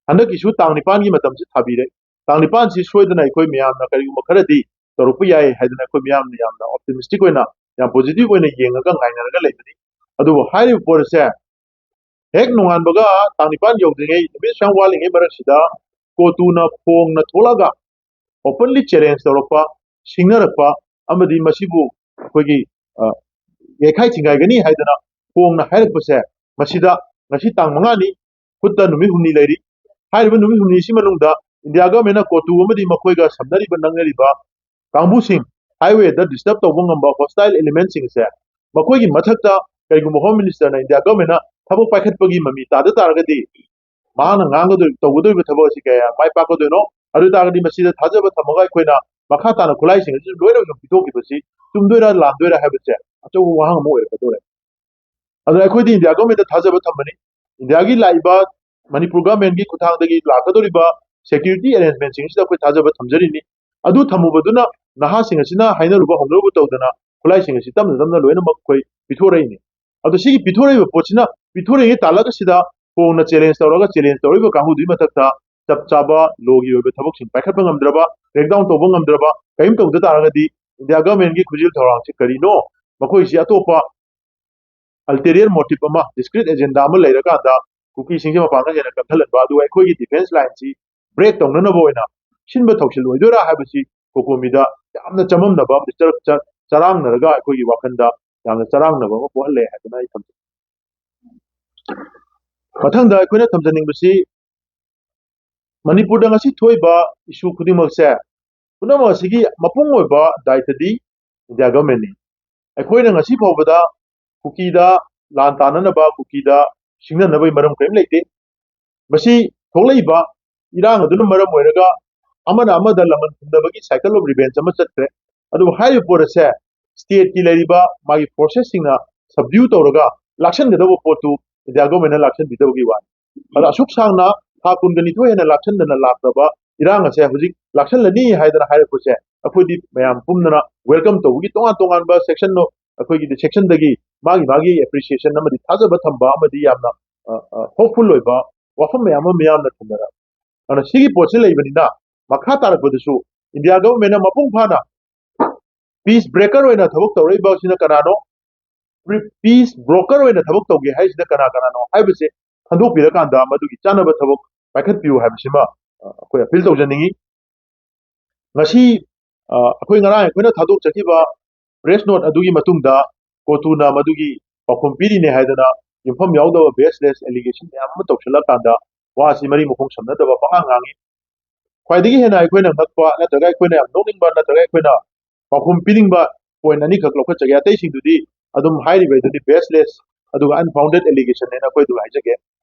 ꯍꯟꯗꯛꯀꯤꯁꯨ ꯇꯥꯡ ꯅꯤꯄꯥꯟꯒꯤ ꯃꯇꯝꯁꯤ ꯊꯥꯕꯤꯔꯦ꯫ ꯇꯥꯡ ꯅꯤꯄꯥꯟꯁꯤ ꯁꯣꯏꯗꯅ ꯑꯩꯈꯣꯏ ꯃꯌꯥꯝꯅ ꯀꯔꯤꯒꯨꯝꯕ ꯈꯔꯗꯤ ꯇꯧꯔꯛꯄ ꯌꯥꯏ ꯍꯥꯏꯗꯅ ꯑꯩꯈꯣꯏ ꯃꯌꯥꯝꯅ ꯌꯥꯝꯅ ꯑꯣꯞꯇꯤꯃꯤꯁꯇꯤꯛ ꯑꯣꯏꯅ, ꯌꯥꯝ ꯄꯣꯖꯤꯇꯤꯚ ꯑꯣꯏꯅ ꯌꯦꯡꯉꯒ ꯉꯥꯏꯅꯔꯒ ꯂꯩꯕꯅꯤ꯫ ꯑꯗꯨꯕꯨ ꯍꯥꯏꯔꯤꯕ ꯄꯣꯠ ꯑꯁꯦ ꯍꯦꯛ ꯅꯣꯡꯉꯥꯟꯕꯒ ꯇꯥꯡ ꯅꯤꯄꯥꯟ ꯌꯧꯗ꯭ꯔꯤꯉꯩ, ꯅꯨꯃꯤꯠ ꯁꯨꯌꯥꯝ ꯋꯥꯠꯂꯤꯉꯩ ꯃꯔꯛꯁꯤꯗ ꯀꯣꯇꯨꯅ ꯐꯣꯡꯅ ꯊꯣꯛꯂꯛꯑꯒ ꯑꯣꯄꯟꯂꯤ ꯆꯦꯂꯦꯟꯖ ꯇꯧꯔꯛꯄ, ꯁꯤꯡꯅꯔꯛꯄ ꯑꯃꯗꯤ ꯃꯁꯤꯕꯨ ꯑꯩꯈꯣꯏꯒꯤ, ꯑ, ꯌꯩꯈꯥꯏ ꯊꯤꯡꯒꯥꯏꯒꯅꯤ ꯍꯥꯏꯗꯅ ꯐꯣꯡꯅ ꯍꯥꯏꯔꯛꯄꯁꯦ, ꯃꯁꯤꯗ ꯉꯁꯤ ꯇꯥꯡ ꯃꯉꯥꯅꯤ, ꯈꯨꯠꯇ ꯅꯨꯃꯤꯠ ꯍꯨꯝꯅꯤ ꯂꯩꯔꯤ꯫ ꯍꯥꯏꯔꯤꯕ ꯅꯨꯃꯤꯠ ꯍꯨꯝꯅꯤꯁꯤ ꯃꯅꯨꯡꯗ ꯏꯟꯗꯤꯌꯥ ꯒꯚꯔꯟꯃꯦꯟꯠꯅ ꯀꯣꯇꯨ ꯑꯃꯗꯤ ꯃꯈꯣꯏꯒ ꯁꯝꯅꯔꯤꯕ ꯅꯪꯅꯔꯤꯕ ꯀꯥꯡꯕꯨꯁꯤꯡ, ꯍꯥꯏꯋꯦꯗ ꯗꯤꯁꯇꯔꯕ ꯇꯧꯕ ꯉꯝꯕ ꯍꯣꯁꯇꯥꯏꯜ ꯑꯦꯂꯤꯃꯦꯟꯠꯁꯤꯡꯁꯦ, ꯃꯈꯣꯏꯒꯤ ꯃꯊꯛꯇ ꯀꯔꯤꯒꯨꯝꯕ ꯍꯣꯝ ꯃꯤꯅꯤꯁꯇꯔꯅ, ꯏꯟꯗꯤꯌꯥ ꯒꯚꯔꯟꯃꯦꯟꯠꯅ ꯊꯕꯛ ꯄꯥꯏꯈꯠꯄꯒꯤ ꯃꯃꯤ ꯇꯥꯗ ꯇꯥꯔꯒꯗꯤ, ꯃꯍꯥꯛꯅ ꯉꯥꯡꯒꯗꯣꯏ ꯇꯧꯒꯗꯧꯔꯤꯕ ꯊꯕꯛ ꯑꯁꯤ ꯀꯌꯥ ꯃꯥꯏ ꯄꯥꯛꯀꯗꯣꯏꯅꯣ? ꯑꯗꯨ ꯑꯣꯏ ꯇꯥꯔꯒꯗꯤ ꯃꯁꯤꯗ ꯊꯥꯖꯕ ꯊꯝꯃꯒ ꯑꯩꯈꯣꯏꯅ ꯃꯈꯥ ꯇꯥꯅ ꯈꯨꯠꯂꯥꯏꯁꯤꯡ ꯑꯁꯤ ꯂꯣꯏꯅ ꯑꯗꯨꯝ ꯄꯤꯊꯣꯛꯈꯤꯕꯁꯤ ꯆꯨꯝꯗꯣꯏꯔꯥ ꯂꯥꯟꯗꯣꯏꯔꯥ ꯍꯥꯏꯕꯁꯦ ꯑꯆꯧꯕ ꯋꯥꯍꯪ ꯑꯃ ꯑꯣꯏꯔꯛꯀꯗꯧꯔꯦ꯫ ꯑꯗꯨꯅ ꯑꯩꯈꯣꯏꯗꯤ ꯏꯟꯗꯤꯌꯥ ꯒꯚꯔꯟꯃꯦꯟꯠꯇ ꯊꯥꯖꯕ ꯊꯝꯕꯅꯤ꯫ ꯏꯟꯗꯤꯌꯥꯒꯤ ꯂꯥꯛꯏꯕ ꯃꯅꯤꯄꯨꯔ ꯒꯚꯔꯟꯃꯦꯟꯠꯀꯤ ꯈꯨꯠꯊꯥꯡꯗꯒꯤ ꯂꯥꯛꯀꯗꯧꯔꯤꯕ ꯁꯦꯀ꯭ꯌꯨꯔꯤꯇꯤ ꯑꯦꯔꯦꯟꯖꯃꯦꯟꯠꯁꯤꯡꯁꯤꯗ ꯑꯩꯈꯣꯏ ꯊꯥꯖꯕ ꯊꯝꯖꯔꯤꯅꯤ꯫ ꯑꯗꯨ ꯊꯝꯃꯨꯕꯗꯨꯅ ꯅꯍꯥꯁꯤꯡ ꯑꯁꯤꯅ ꯍꯥꯏꯅꯔꯨꯕ ꯍꯧꯅꯔꯨꯕ ꯇꯧꯗꯅ ꯈꯨꯠꯂꯥꯏꯁꯤꯡ ꯑꯁꯤ ꯇꯞꯅ ꯇꯞꯅ ꯂꯣꯏꯅꯃꯛ ꯑꯩꯈꯣꯏ ꯄꯤꯊꯣꯔꯛꯏꯅꯤ꯫ ꯑꯗꯣ ꯁꯤꯒꯤ ꯄꯤꯊꯣꯔꯛꯏꯕ ꯄꯣꯠꯁꯤꯅ, ꯄꯤꯊꯣꯔꯛꯏꯉꯩ ꯇꯥꯂꯛ ꯑꯁꯤꯗ ꯐꯣꯡꯅ ꯆꯦꯂꯦꯟꯖ ꯇꯧꯔꯒ, ꯆꯦꯂꯦꯟꯖ ꯇꯧꯔꯤꯕ ꯀꯥꯡꯕꯨꯗꯨꯒꯤ ꯃꯊꯛꯇ ꯆꯞ ꯆꯥꯕ ꯂꯣꯒꯤ ꯑꯣꯏꯕ ꯊꯕꯛꯁꯤꯡ ꯄꯥꯏꯈꯠꯄ ꯉꯝꯗ꯭ꯔꯕ, ꯀ꯭ꯔꯦꯛꯗꯥꯎꯟ ꯇꯧꯕ ꯉꯝꯗ꯭ꯔꯕ, ꯀꯔꯤꯝ ꯇꯧꯗ ꯇꯥꯔꯒꯗꯤ ꯏꯟꯗꯤꯌꯥ ꯒꯚꯔꯟꯃꯦꯟꯠꯀꯤ ꯈꯨꯖꯤꯜ ꯊꯧꯔꯥꯡꯁꯤ ꯀꯔꯤꯅꯣ? ꯃꯈꯣꯏꯁꯤ ꯑꯇꯣꯞꯄ ꯑꯜꯇꯦꯔꯤꯌꯔ ꯃꯣꯇꯤꯚ ꯑꯃ, ꯗꯤꯁꯀ꯭ꯔꯤꯠ ꯑꯦꯖꯦꯟꯗꯥ ꯑꯃ ꯂꯩꯔꯀꯥꯟꯗ ꯀꯨꯀꯤꯁꯤꯡꯁꯦ ꯃꯄꯥꯡꯒꯜ ꯍꯦꯟꯅ ꯀꯟꯊꯜꯍꯟꯕ, ꯑꯗꯨꯒ ꯑꯩꯈꯣꯏꯒꯤ ꯗꯤꯐꯦꯟꯁ ꯂꯥꯏꯟꯁꯤ ꯕ꯭ꯔꯦꯛ ꯇꯧꯅꯅꯕ ꯑꯣꯏꯅ ꯁꯤꯟꯕ ꯊꯧꯁꯤꯜ ꯑꯣꯏꯗꯣꯏꯔꯥ ꯍꯥꯏꯕꯁꯤ ꯀꯣꯀꯣꯃꯤꯗ ꯌꯥꯝꯅ ꯆꯃꯝꯅꯕ ꯑꯃꯗꯤ ꯆꯔꯛ- ꯆ- ꯆꯔꯥꯡꯅꯔꯒ ꯑꯩꯈꯣꯏꯒꯤ ꯋꯥꯈꯜꯗ ꯌꯥꯝꯅ ꯆꯔꯥꯡꯅꯕ ꯑꯃ ꯄꯣꯛꯍꯜꯂꯦ ꯍꯥꯏꯗꯅ ꯑꯩ ꯊꯝꯖꯒꯦ꯫ ꯃꯊꯪꯗ ꯑꯩꯈꯣꯏꯅ ꯊꯝꯖꯅꯤꯡꯕꯁꯤ ꯃꯅꯤꯄꯨꯔꯗ ꯉꯁꯤ ꯊꯣꯛꯏꯕ ꯏꯁꯨ ꯈꯨꯗꯤꯡꯃꯛꯁꯦ ꯄꯨꯝꯅꯃꯛ ꯑꯁꯤꯒꯤ ꯃꯄꯨꯡ ꯑꯣꯏꯕ ꯗꯥꯏꯇꯗꯤ ꯏꯟꯗꯤꯌꯥ ꯒꯚꯔꯟꯃꯦꯟꯅꯤ꯫ ꯑꯩꯈꯣꯏꯅ ꯉꯁꯤ ꯐꯥꯎꯕꯗ ꯀꯨꯀꯤꯗ ꯂꯥꯟ ꯇꯥꯅꯅꯕ, ꯀꯨꯀꯤꯗ ꯁꯤꯡꯅꯅꯕꯒꯤ ꯃꯔꯝ ꯀꯔꯤꯝ ꯂꯩꯇꯦ꯫ ꯃꯁꯤ ꯊꯣꯛꯂꯛꯏꯕ ꯏꯔꯥꯡ ꯑꯗꯨꯅ ꯃꯔꯝ ꯑꯣꯏꯔꯒ ꯑꯃꯅ ꯑꯃꯗ ꯂꯃꯟ ꯈꯨꯝꯅꯕꯒꯤ cycle of revenge ꯑꯃ ꯆꯠꯈ꯭ꯔꯦ꯫ ꯑꯗꯨꯕꯨ ꯍꯥꯏꯔꯤꯕ ꯄꯣꯠ ꯑꯁꯦ stateꯀꯤ ꯂꯩꯔꯤꯕ ꯃꯥꯒꯤ forcesꯁꯤꯡꯅ subdue ꯇꯧꯔꯒ ꯂꯥꯛꯁꯟꯒꯗꯧꯕ ꯄꯣꯠꯇꯨ ꯏꯟꯗꯤꯌꯥ ꯒꯚꯔꯟꯃꯦꯟꯅ ꯂꯥꯛꯁꯟꯕꯤꯗꯕꯒꯤ ꯋꯥꯅꯤ꯫ ꯑꯗ ꯑꯁꯨꯛ ꯁꯥꯡꯅ ꯊꯥ ꯀꯨꯟꯒ ꯅꯤꯊꯣꯏ ꯍꯦꯟꯅ ꯂꯥꯛꯁꯟꯗꯅ ꯂꯥꯛꯇꯕ ꯏꯔꯥꯡ ꯑꯁꯦ ꯍꯧꯖꯤꯛ ꯂꯥꯛꯁꯜꯂꯅꯤ ꯍꯥꯏꯗꯅ ꯍꯥꯏꯔꯛꯄꯁꯦ ꯑꯩꯈꯣꯏꯗꯤ ꯃꯌꯥꯝ ꯄꯨꯝꯅꯅ welcome ꯇꯧꯕꯒꯤ ꯇꯣꯉꯥꯟ ꯇꯣꯉꯥꯟꯕ section ꯑꯩꯈꯣꯏꯒꯤꯗꯤ sectionꯗꯒꯤ ꯃꯥꯒꯤ ꯃꯥꯒꯤ appreciation ꯑꯃꯗꯤ ꯊꯥꯖꯕ ꯊꯝꯕ ꯑꯃꯗꯤ ꯌꯥꯝꯅ hopeful ꯑꯣꯏꯕ ꯋꯥꯐꯝ ꯃꯌꯥꯝ ꯑꯃ ꯃꯤꯌꯥꯝꯅ ꯊꯝꯅꯔ꯫ ꯑꯗꯨꯅ ꯁꯤꯒꯤ ꯄꯣꯠꯁꯤ ꯂꯩꯕꯅꯤꯅ ꯃꯈꯥ ꯇꯥꯔꯛꯄꯗꯁꯨ ꯏꯟꯗꯤꯌꯥ ꯒꯚꯔꯟꯃꯦꯟꯅ ꯃꯄꯨꯡ ꯐꯥꯅ peace breaker ꯑꯣꯏꯅ ꯊꯕꯛ ꯇꯧꯔꯛꯏꯕꯁꯤꯅ ꯀꯅꯥꯅꯣ, peace broker ꯑꯣꯏꯅ ꯊꯕꯛ ꯇꯧꯒꯦ ꯍꯥꯏꯁꯤꯅ ꯀꯅꯥ ꯀꯅꯥꯅꯣ ꯍꯥꯏꯕꯁꯦ ꯈꯟꯗꯣꯛꯄꯤꯔꯀꯥꯟꯗ ꯃꯗꯨꯒꯤ ꯆꯥꯅꯕ ꯊꯕꯛ ꯄꯥꯏꯈꯠꯄꯤꯌꯨ ꯍꯥꯏꯕꯁꯤꯃ ꯑꯩꯈꯣꯏ appeal ꯇꯧꯖꯅꯤꯡꯉꯤ꯫ ꯉꯁꯤ ꯑꯩꯈꯣꯏ ꯉꯔꯥꯡ ꯑꯩꯈꯣꯏꯅ ꯊꯥꯗꯣꯛꯆꯈꯤꯕ press note ꯑꯗꯨꯒꯤ ꯃꯇꯨꯡꯗ ꯀꯣꯇꯨꯅ ꯃꯗꯨꯒꯤ ꯄꯥꯎꯈꯨꯝ ꯄꯤꯔꯤꯅꯦ ꯍꯥꯏꯗꯅ ꯌꯨꯝꯐꯝ ꯌꯥꯎꯗꯕ baseless allegation ꯃꯌꯥꯝ ꯑꯃ ꯇꯧꯁꯤꯜꯂꯀꯥꯟꯗ ꯋꯥꯁꯤ ꯃꯔꯤ ꯃꯈꯣꯡ ꯁꯝꯅꯗꯕ ꯄꯉꯥꯡ ꯉꯥꯡꯉꯤ꯫ ꯈ꯭ꯋꯥꯏꯗꯒꯤ ꯍꯦꯟꯅ ꯑꯩꯈꯣꯏꯅ ꯉꯛꯄ ꯅꯠꯇ꯭ꯔꯒ ꯑꯩꯈꯣꯏꯅ ꯌꯥꯝ ꯅꯣꯛꯅꯤꯡꯕ ꯅꯠꯇ꯭ꯔꯒ ꯑꯩꯈꯣꯏꯅ ꯄꯥꯎꯈꯨꯝ ꯄꯤꯅꯤꯡꯕ point ꯑꯅꯤꯈꯛ ꯂꯧꯈꯠꯆꯒꯦ꯫ ꯑꯇꯩꯁꯤꯡꯗꯨꯗꯤ ꯑꯗꯨꯝ ꯍꯥꯏꯔꯤꯕ ꯑꯗꯨꯗꯤ baseless ꯑꯗꯨꯒ unfounded allegation ꯍꯥꯏꯅ ꯑꯩꯈꯣꯏ ꯑꯗꯨꯝ ꯍꯥꯏꯖꯒꯦ꯫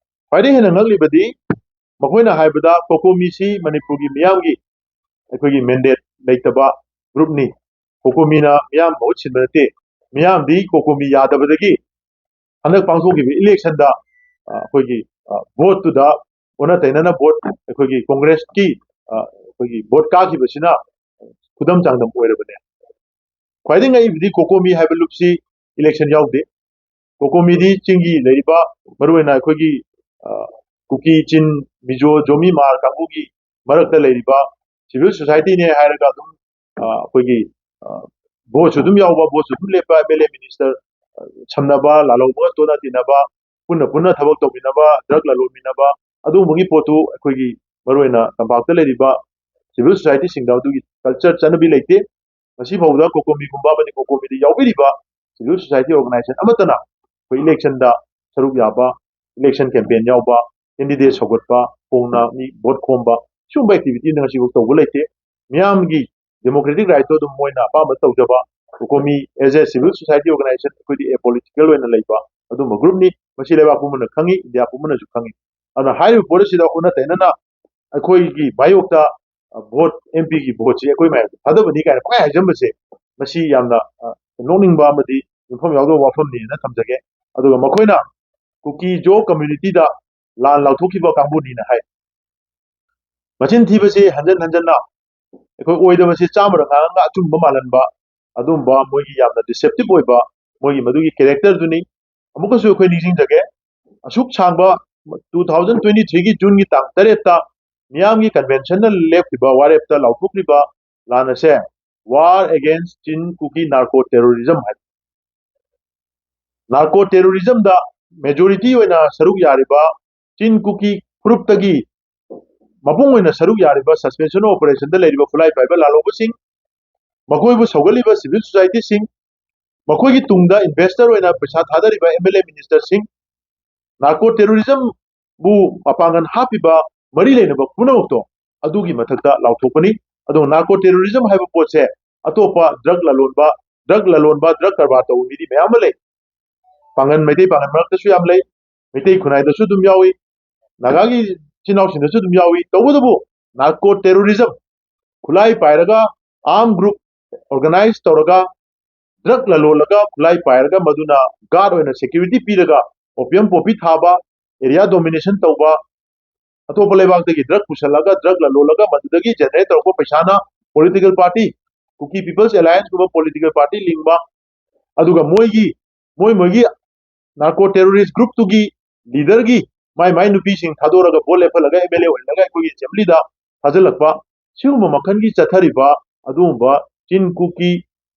ꯈ꯭ꯋꯥꯏꯗꯒꯤ ꯍꯦꯟꯅ ꯉꯛꯂꯤꯕꯗꯤ ꯃꯈꯣꯏꯅ ꯍꯥꯏꯕꯗ ꯀꯣꯀꯣꯃꯤꯁꯤ ꯃꯅꯤꯄꯨꯔꯒꯤ ꯃꯤꯌꯥꯝꯒꯤ ꯑꯩꯈꯣꯏꯒꯤ mandate ꯂꯩꯇꯕ groupꯅꯤ꯫ ꯀꯣꯀꯣꯃꯤꯅ ꯃꯤꯌꯥꯝ ꯃꯍꯨꯠ ꯁꯤꯟꯕ ꯅꯠꯇꯦ꯫ ꯃꯤꯌꯥꯝꯗꯤ ꯀꯣꯀꯣꯃꯤ ꯌꯥꯗꯕꯗꯒꯤ ꯍꯟꯗꯛ ꯄꯥꯡꯊꯣꯛꯈꯤꯕ electionꯗ ꯑꯩꯈꯣꯏꯒꯤ voteꯇꯨꯗ ꯑꯣꯟꯅ ꯇꯩꯅꯅ vote ꯑꯩꯈꯣꯏꯒꯤ Congressꯀꯤ ꯑꯩꯈꯣꯏꯒꯤ vote ꯀꯥꯈꯤꯕꯁꯤꯅ ꯈꯨꯗꯝ ꯆꯥꯡꯗꯝ ꯑꯣꯏꯔꯕꯅꯦ꯫ ꯈ꯭ꯋꯥꯏꯗꯒꯤ ꯉꯛꯏꯕꯗꯤ ꯀꯣꯀꯣꯃꯤ ꯍꯥꯏꯕ ꯂꯨꯞꯁꯤ election ꯌꯥꯎꯗꯦ꯫ ꯀꯣꯀꯣꯃꯤꯗꯤ ꯆꯤꯡꯒꯤ ꯂꯩꯔꯤꯕ ꯃꯔꯨꯑꯣꯏꯅ ꯑꯩꯈꯣꯏꯒꯤ ꯀꯨꯀꯤ, ꯆꯤꯟ, ꯃꯤꯖꯣ, ꯖꯣꯃꯤ ꯃꯥꯔ ꯀꯥꯡꯕꯨꯒꯤ ꯃꯔꯛꯇ ꯂꯩꯔꯤꯕ civil societyꯅꯦ ꯍꯥꯏꯔꯒ ꯑꯗꯨꯝ ꯑꯩꯈꯣꯏꯒꯤ voteꯁꯨ ꯑꯗꯨꯝ ꯌꯥꯎꯕ, voteꯁꯨ ꯑꯗꯨꯝ ꯂꯦꯞꯄ, MLA minister ꯁꯝꯅꯕ, ꯂꯥꯜꯍꯧꯕꯒ ꯇꯣꯠꯅ ꯇꯤꯟꯅꯕ, ꯄꯨꯟꯅ ꯄꯨꯟꯅ ꯊꯕꯛ ꯇꯧꯃꯤꯟꯅꯕ, drug ꯂꯂꯣꯟꯃꯤꯟꯅꯕ, ꯑꯗꯨꯒꯨꯝꯕꯒꯤ ꯄꯣꯠꯇꯨ ꯑꯩꯈꯣꯏꯒꯤ ꯃꯔꯨꯑꯣꯏꯅ ꯇꯝꯄꯥꯛꯇ ꯂꯩꯔꯤꯕ civil societyꯁꯤꯡꯗ ꯑꯗꯨꯒꯤ ꯀꯜꯆꯔ, ꯆꯠꯅꯕꯤ ꯂꯩꯇꯦ꯫ ꯉꯁꯤ ꯐꯥꯎꯕꯗ ꯀꯣꯀꯣꯃꯤꯒꯨꯝꯕ ꯑꯃꯗꯤ ꯀꯣꯀꯣꯃꯤꯗ ꯌꯥꯎꯕꯤꯔꯤꯕ ꯁꯤꯚꯤꯜ ꯁꯣꯁꯥꯏꯇꯤ ꯑꯣꯔꯒꯅꯥꯏꯖꯦꯁꯟ ꯑꯃꯠꯇꯅ ꯑꯩꯈꯣꯏ ꯏꯂꯦꯛꯁꯟꯗ ꯁꯔꯨꯛ ꯌꯥꯕ, ꯏꯂꯦꯛꯁꯟ ꯀꯦꯝꯄꯦꯟ ꯌꯥꯎꯕ, ꯀꯦꯟꯗꯤꯗꯦꯠ ꯁꯧꯒꯠꯄ, ꯐꯣꯡꯅ ꯃꯤ ꯚꯣꯠ ꯈꯣꯝꯕ, ꯁꯤꯒꯨꯝꯕ ꯑꯦꯛꯇꯤꯚꯤꯇꯤ ꯑꯃꯗꯤ ꯉꯁꯤꯐꯥꯎ ꯇꯧꯕ ꯂꯩꯇꯦ꯫ ꯃꯤꯌꯥꯝꯒꯤ ꯗꯦꯃꯣꯀ꯭ꯔꯦꯇꯤꯛ ꯔꯥꯏꯠꯇꯣ ꯑꯗꯨꯝ ꯃꯣꯏꯅ ꯑꯄꯥꯝꯕ ꯇꯧꯖꯕ, ꯀꯣꯀꯣꯃꯤ as a civil society organization ꯑꯩꯈꯣꯏꯗꯤ ꯑꯦ ꯄꯣꯂꯤꯇꯤꯀꯦꯜ ꯑꯣꯏꯅ ꯂꯩꯕ ꯑꯗꯨꯝꯕ ꯒ꯭ꯔꯨꯞꯅꯤ꯫ ꯃꯁꯤ ꯂꯩꯕꯥꯛ ꯄꯨꯝꯕꯅ ꯈꯪꯉꯤ, ꯏꯟꯗꯤꯌꯥ ꯄꯨꯝꯕꯅꯁꯨ ꯈꯪꯉꯤ꯫ ꯑꯗꯨꯅ ꯍꯥꯏꯔꯤꯕ ꯄꯣꯠ ꯑꯁꯤꯗ ꯑꯣꯟꯅ ꯇꯩꯅꯅ ꯑꯩꯈꯣꯏꯒꯤ ꯃꯥꯌꯣꯛꯇ, ꯑ, ꯚꯣꯠ, ꯑꯦꯝ ꯄꯤꯒꯤ ꯚꯣꯠꯁꯤ ꯑꯩꯈꯣꯏ ꯃꯥꯌꯣꯛꯇ ꯊꯥꯗꯕꯅꯤ ꯀꯥꯏꯅ ꯄꯪꯍꯥꯏ ꯍꯥꯏꯖꯟꯕꯁꯦ, ꯃꯁꯤ ꯌꯥꯝꯅ, ꯑ, ꯅꯣꯛꯅꯤꯡꯕ ꯑꯃꯗꯤ ꯌꯨꯝꯐꯝ ꯌꯥꯎꯗꯕ ꯋꯥꯐꯝꯅꯦꯅ ꯊꯝꯖꯒꯦ꯫ ꯑꯗꯨꯒ ꯃꯈꯣꯏꯅ ꯀꯨꯀꯤ ꯖꯣ ꯀꯝꯃ꯭ꯌꯨꯅꯤꯇꯤꯗ ꯂꯥꯟ ꯂꯥꯎꯊꯣꯛꯈꯤꯕ ꯀꯥꯡꯕꯨꯅꯤꯅ ꯍꯥꯏ꯫ ꯃꯆꯤꯟ ꯊꯤꯕꯁꯤ ꯍꯟꯖꯟ ꯍꯟꯖꯟꯅ ꯑꯩꯈꯣꯏ ꯑꯣꯏꯗꯕꯁꯤ ꯆꯥꯝꯃꯗ ꯉꯥꯡꯉꯒ ꯑꯆꯨꯝꯕ ꯃꯥꯜꯍꯟꯕ, ꯑꯗꯨꯝꯕ ꯃꯣꯏꯒꯤ ꯌꯥꯝꯅ ꯗꯤꯁꯦꯞꯇꯤꯞ ꯑꯣꯏꯕ ꯃꯣꯏꯒꯤ ꯃꯗꯨꯒꯤ ꯀꯦꯔꯦꯛꯇꯔꯗꯨꯅꯤ꯫ ꯑꯃꯨꯛꯀꯁꯨ ꯑꯩꯈꯣꯏ ꯅꯤꯡꯁꯤꯡꯖꯒꯦ, ꯑꯁꯨꯛ ꯁꯥꯡꯕ two thousand twenty three ꯒꯤ ꯖꯨꯟꯒꯤ ꯇꯥꯡ ꯇꯔꯦꯠꯇ ꯃꯤꯌꯥꯝꯒꯤ ꯀꯟꯚꯦꯟꯁꯟꯅ ꯂꯦꯞꯈꯤꯕ ꯋꯥꯔꯦꯞꯇ ꯂꯥꯎꯊꯣꯛꯈ꯭ꯔꯤꯕ ꯂꯥꯟ ꯑꯁꯦ War Against Chin Kuki Narco Terrorism ꯍꯥꯏ꯫ ꯅꯥꯔꯀꯣ ꯇꯦꯔꯣꯔꯤꯖꯝꯗ ꯃꯦꯖꯣꯔꯤꯇꯤ ꯑꯣꯏꯅ ꯁꯔꯨꯛ ꯌꯥꯔꯤꯕ ꯆꯤꯟ ꯀꯨꯀꯤ ꯐꯨꯔꯨꯞꯇꯒꯤ ꯃꯄꯨꯡ ꯑꯣꯏꯅ ꯁꯔꯨꯛ ꯌꯥꯔꯤꯕ ꯁꯁꯄꯦꯟꯁꯟ ꯑꯣꯄꯔꯦꯁꯟꯗ ꯂꯩꯔꯤꯕ ꯈꯨꯠꯂꯥꯏ ꯄꯥꯏꯕ ꯂꯥꯜꯍꯧꯕꯁꯤꯡ, ꯃꯈꯣꯏꯕꯨ ꯁꯧꯒꯠꯂꯤꯕ ꯁꯤꯚꯤꯜ ꯁꯣꯁꯥꯏꯇꯤꯁꯤꯡ, ꯃꯈꯣꯏꯒꯤ ꯇꯨꯡꯗ ꯏꯟꯚꯦꯁꯇꯔ ꯑꯣꯏꯅ ꯄꯩꯁꯥ ꯊꯥꯗꯔꯤꯕ ꯑꯦꯝ ꯑꯦꯜ ꯑꯦ ꯃꯤꯅꯤꯁꯇꯔꯁꯤꯡ, ꯅꯥꯔꯀꯣ ꯇꯦꯔꯣꯔꯤꯖꯝꯕꯨ ꯃꯄꯥꯡꯒꯜ ꯍꯥꯞꯄꯤꯕ ꯃꯔꯤ ꯂꯩꯅꯕ ꯄꯨꯝꯅꯃꯛꯇꯣ ꯑꯗꯨꯒꯤ ꯃꯊꯛꯇ ꯂꯥꯎꯊꯣꯛꯄꯅꯤ꯫ ꯑꯗꯨꯒ ꯅꯥꯔꯀꯣ ꯇꯦꯔꯣꯔꯤꯖꯝ ꯍꯥꯏꯕ ꯄꯣꯠꯁꯦ ꯑꯇꯣꯞꯄ ꯗ꯭ꯔꯒ ꯂꯂꯣꯟꯕ, ꯗ꯭ꯔꯒ ꯂꯂꯣꯟꯕ, ꯗ꯭ꯔꯒ ꯀꯔꯕꯥꯔ ꯇꯧꯕ ꯃꯤꯗꯤ ꯃꯌꯥꯝ ꯑꯃ ꯂꯩ꯫ ꯄꯥꯡꯒꯜ, ꯃꯩꯇꯩ ꯄꯥꯡꯒꯜ ꯃꯔꯛꯇꯁꯨ ꯌꯥꯝ ꯂꯩ, ꯃꯩꯇꯩ ꯈꯨꯟꯅꯥꯏꯗꯁꯨ ꯑꯗꯨꯝ ꯌꯥꯎꯏ, ꯅꯥꯒꯥꯒꯤ ꯏꯆꯤꯟ ꯏꯅꯥꯎꯁꯤꯡꯗꯁꯨ ꯑꯗꯨꯝ ꯌꯥꯎꯏ꯫ ꯇꯧꯕꯇꯕꯨ ꯅꯥꯔꯀꯣ ꯇꯦꯔꯣꯔꯤꯖꯝ, ꯈꯨꯠꯂꯥꯏ ꯄꯥꯏꯔꯒ, ꯑꯥꯔꯝ ꯒ꯭ꯔꯨꯞ ꯑꯣꯔꯒꯅꯥꯏꯖ ꯇꯧꯔꯒ, ꯗ꯭ꯔꯒ ꯂꯂꯣꯜꯂꯒ, ꯈꯨꯠꯂꯥꯏ ꯄꯥꯏꯔꯒ, ꯃꯗꯨꯅ ꯒꯥꯔꯗ ꯑꯣꯏꯅ ꯁꯦꯀ꯭ꯌꯨꯔꯤꯇꯤ ꯄꯤꯔꯒ ꯑꯣꯄꯤꯌꯝ ꯄꯣꯄꯤ ꯊꯥꯕ, ꯑꯦꯔꯤꯌꯥ ꯗꯣꯃꯤꯅꯦꯁꯟ ꯇꯧꯕ, ꯑꯇꯣꯞꯄ ꯂꯩꯕꯥꯛꯇꯒꯤ ꯗ꯭ꯔꯒ ꯄꯨꯁꯜꯂꯒ ꯗ꯭ꯔꯒ ꯂꯂꯣꯜꯂꯒ ꯃꯗꯨꯗꯒꯤ ꯖꯦꯅꯦꯔꯦꯠ ꯇꯧꯔꯛꯄ ꯄꯩꯁꯥꯅ ꯄꯣꯂꯤꯇꯤꯀꯦꯜ ꯄꯥꯔꯇꯤ, ꯀꯨꯀꯤ ꯄꯤꯄꯜꯁ ꯑꯦꯂꯥꯌꯟꯁꯀꯨꯝꯕ ꯄꯣꯂꯤꯇꯤꯀꯦꯜ ꯄꯥꯔꯇꯤ ꯂꯤꯡꯕ, ꯑꯗꯨꯒ ꯃꯣꯏꯒꯤ, ꯃꯣꯏ ꯃꯣꯏꯒꯤ ꯅꯥꯔꯀꯣ ꯇꯦꯔꯣꯔꯤꯁ ꯒ꯭ꯔꯨꯞꯇꯨꯒꯤ ꯂꯤꯗꯔꯒꯤ ꯃꯥꯏ ꯃꯥꯏ ꯅꯨꯄꯤꯁꯤꯡ ꯊꯥꯗꯣꯔꯒ ꯚꯣꯠ ꯂꯦꯞꯍꯜꯂꯒ ꯑꯦꯝ ꯑꯦꯜ ꯑꯦ ꯑꯣꯏꯍꯜꯂꯒ ꯑꯩꯈꯣꯏꯒꯤ ꯑꯦꯁꯦꯝꯕ꯭ꯂꯤꯗ ꯊꯥꯖꯤꯜꯂꯛꯄ, ꯁꯤꯒꯨꯝꯕ ꯃꯈꯜꯒꯤ ꯆꯠꯊꯔꯤꯕ ꯑꯗꯨꯒꯨꯝꯕ ꯆꯤꯟ ꯀꯨꯀꯤ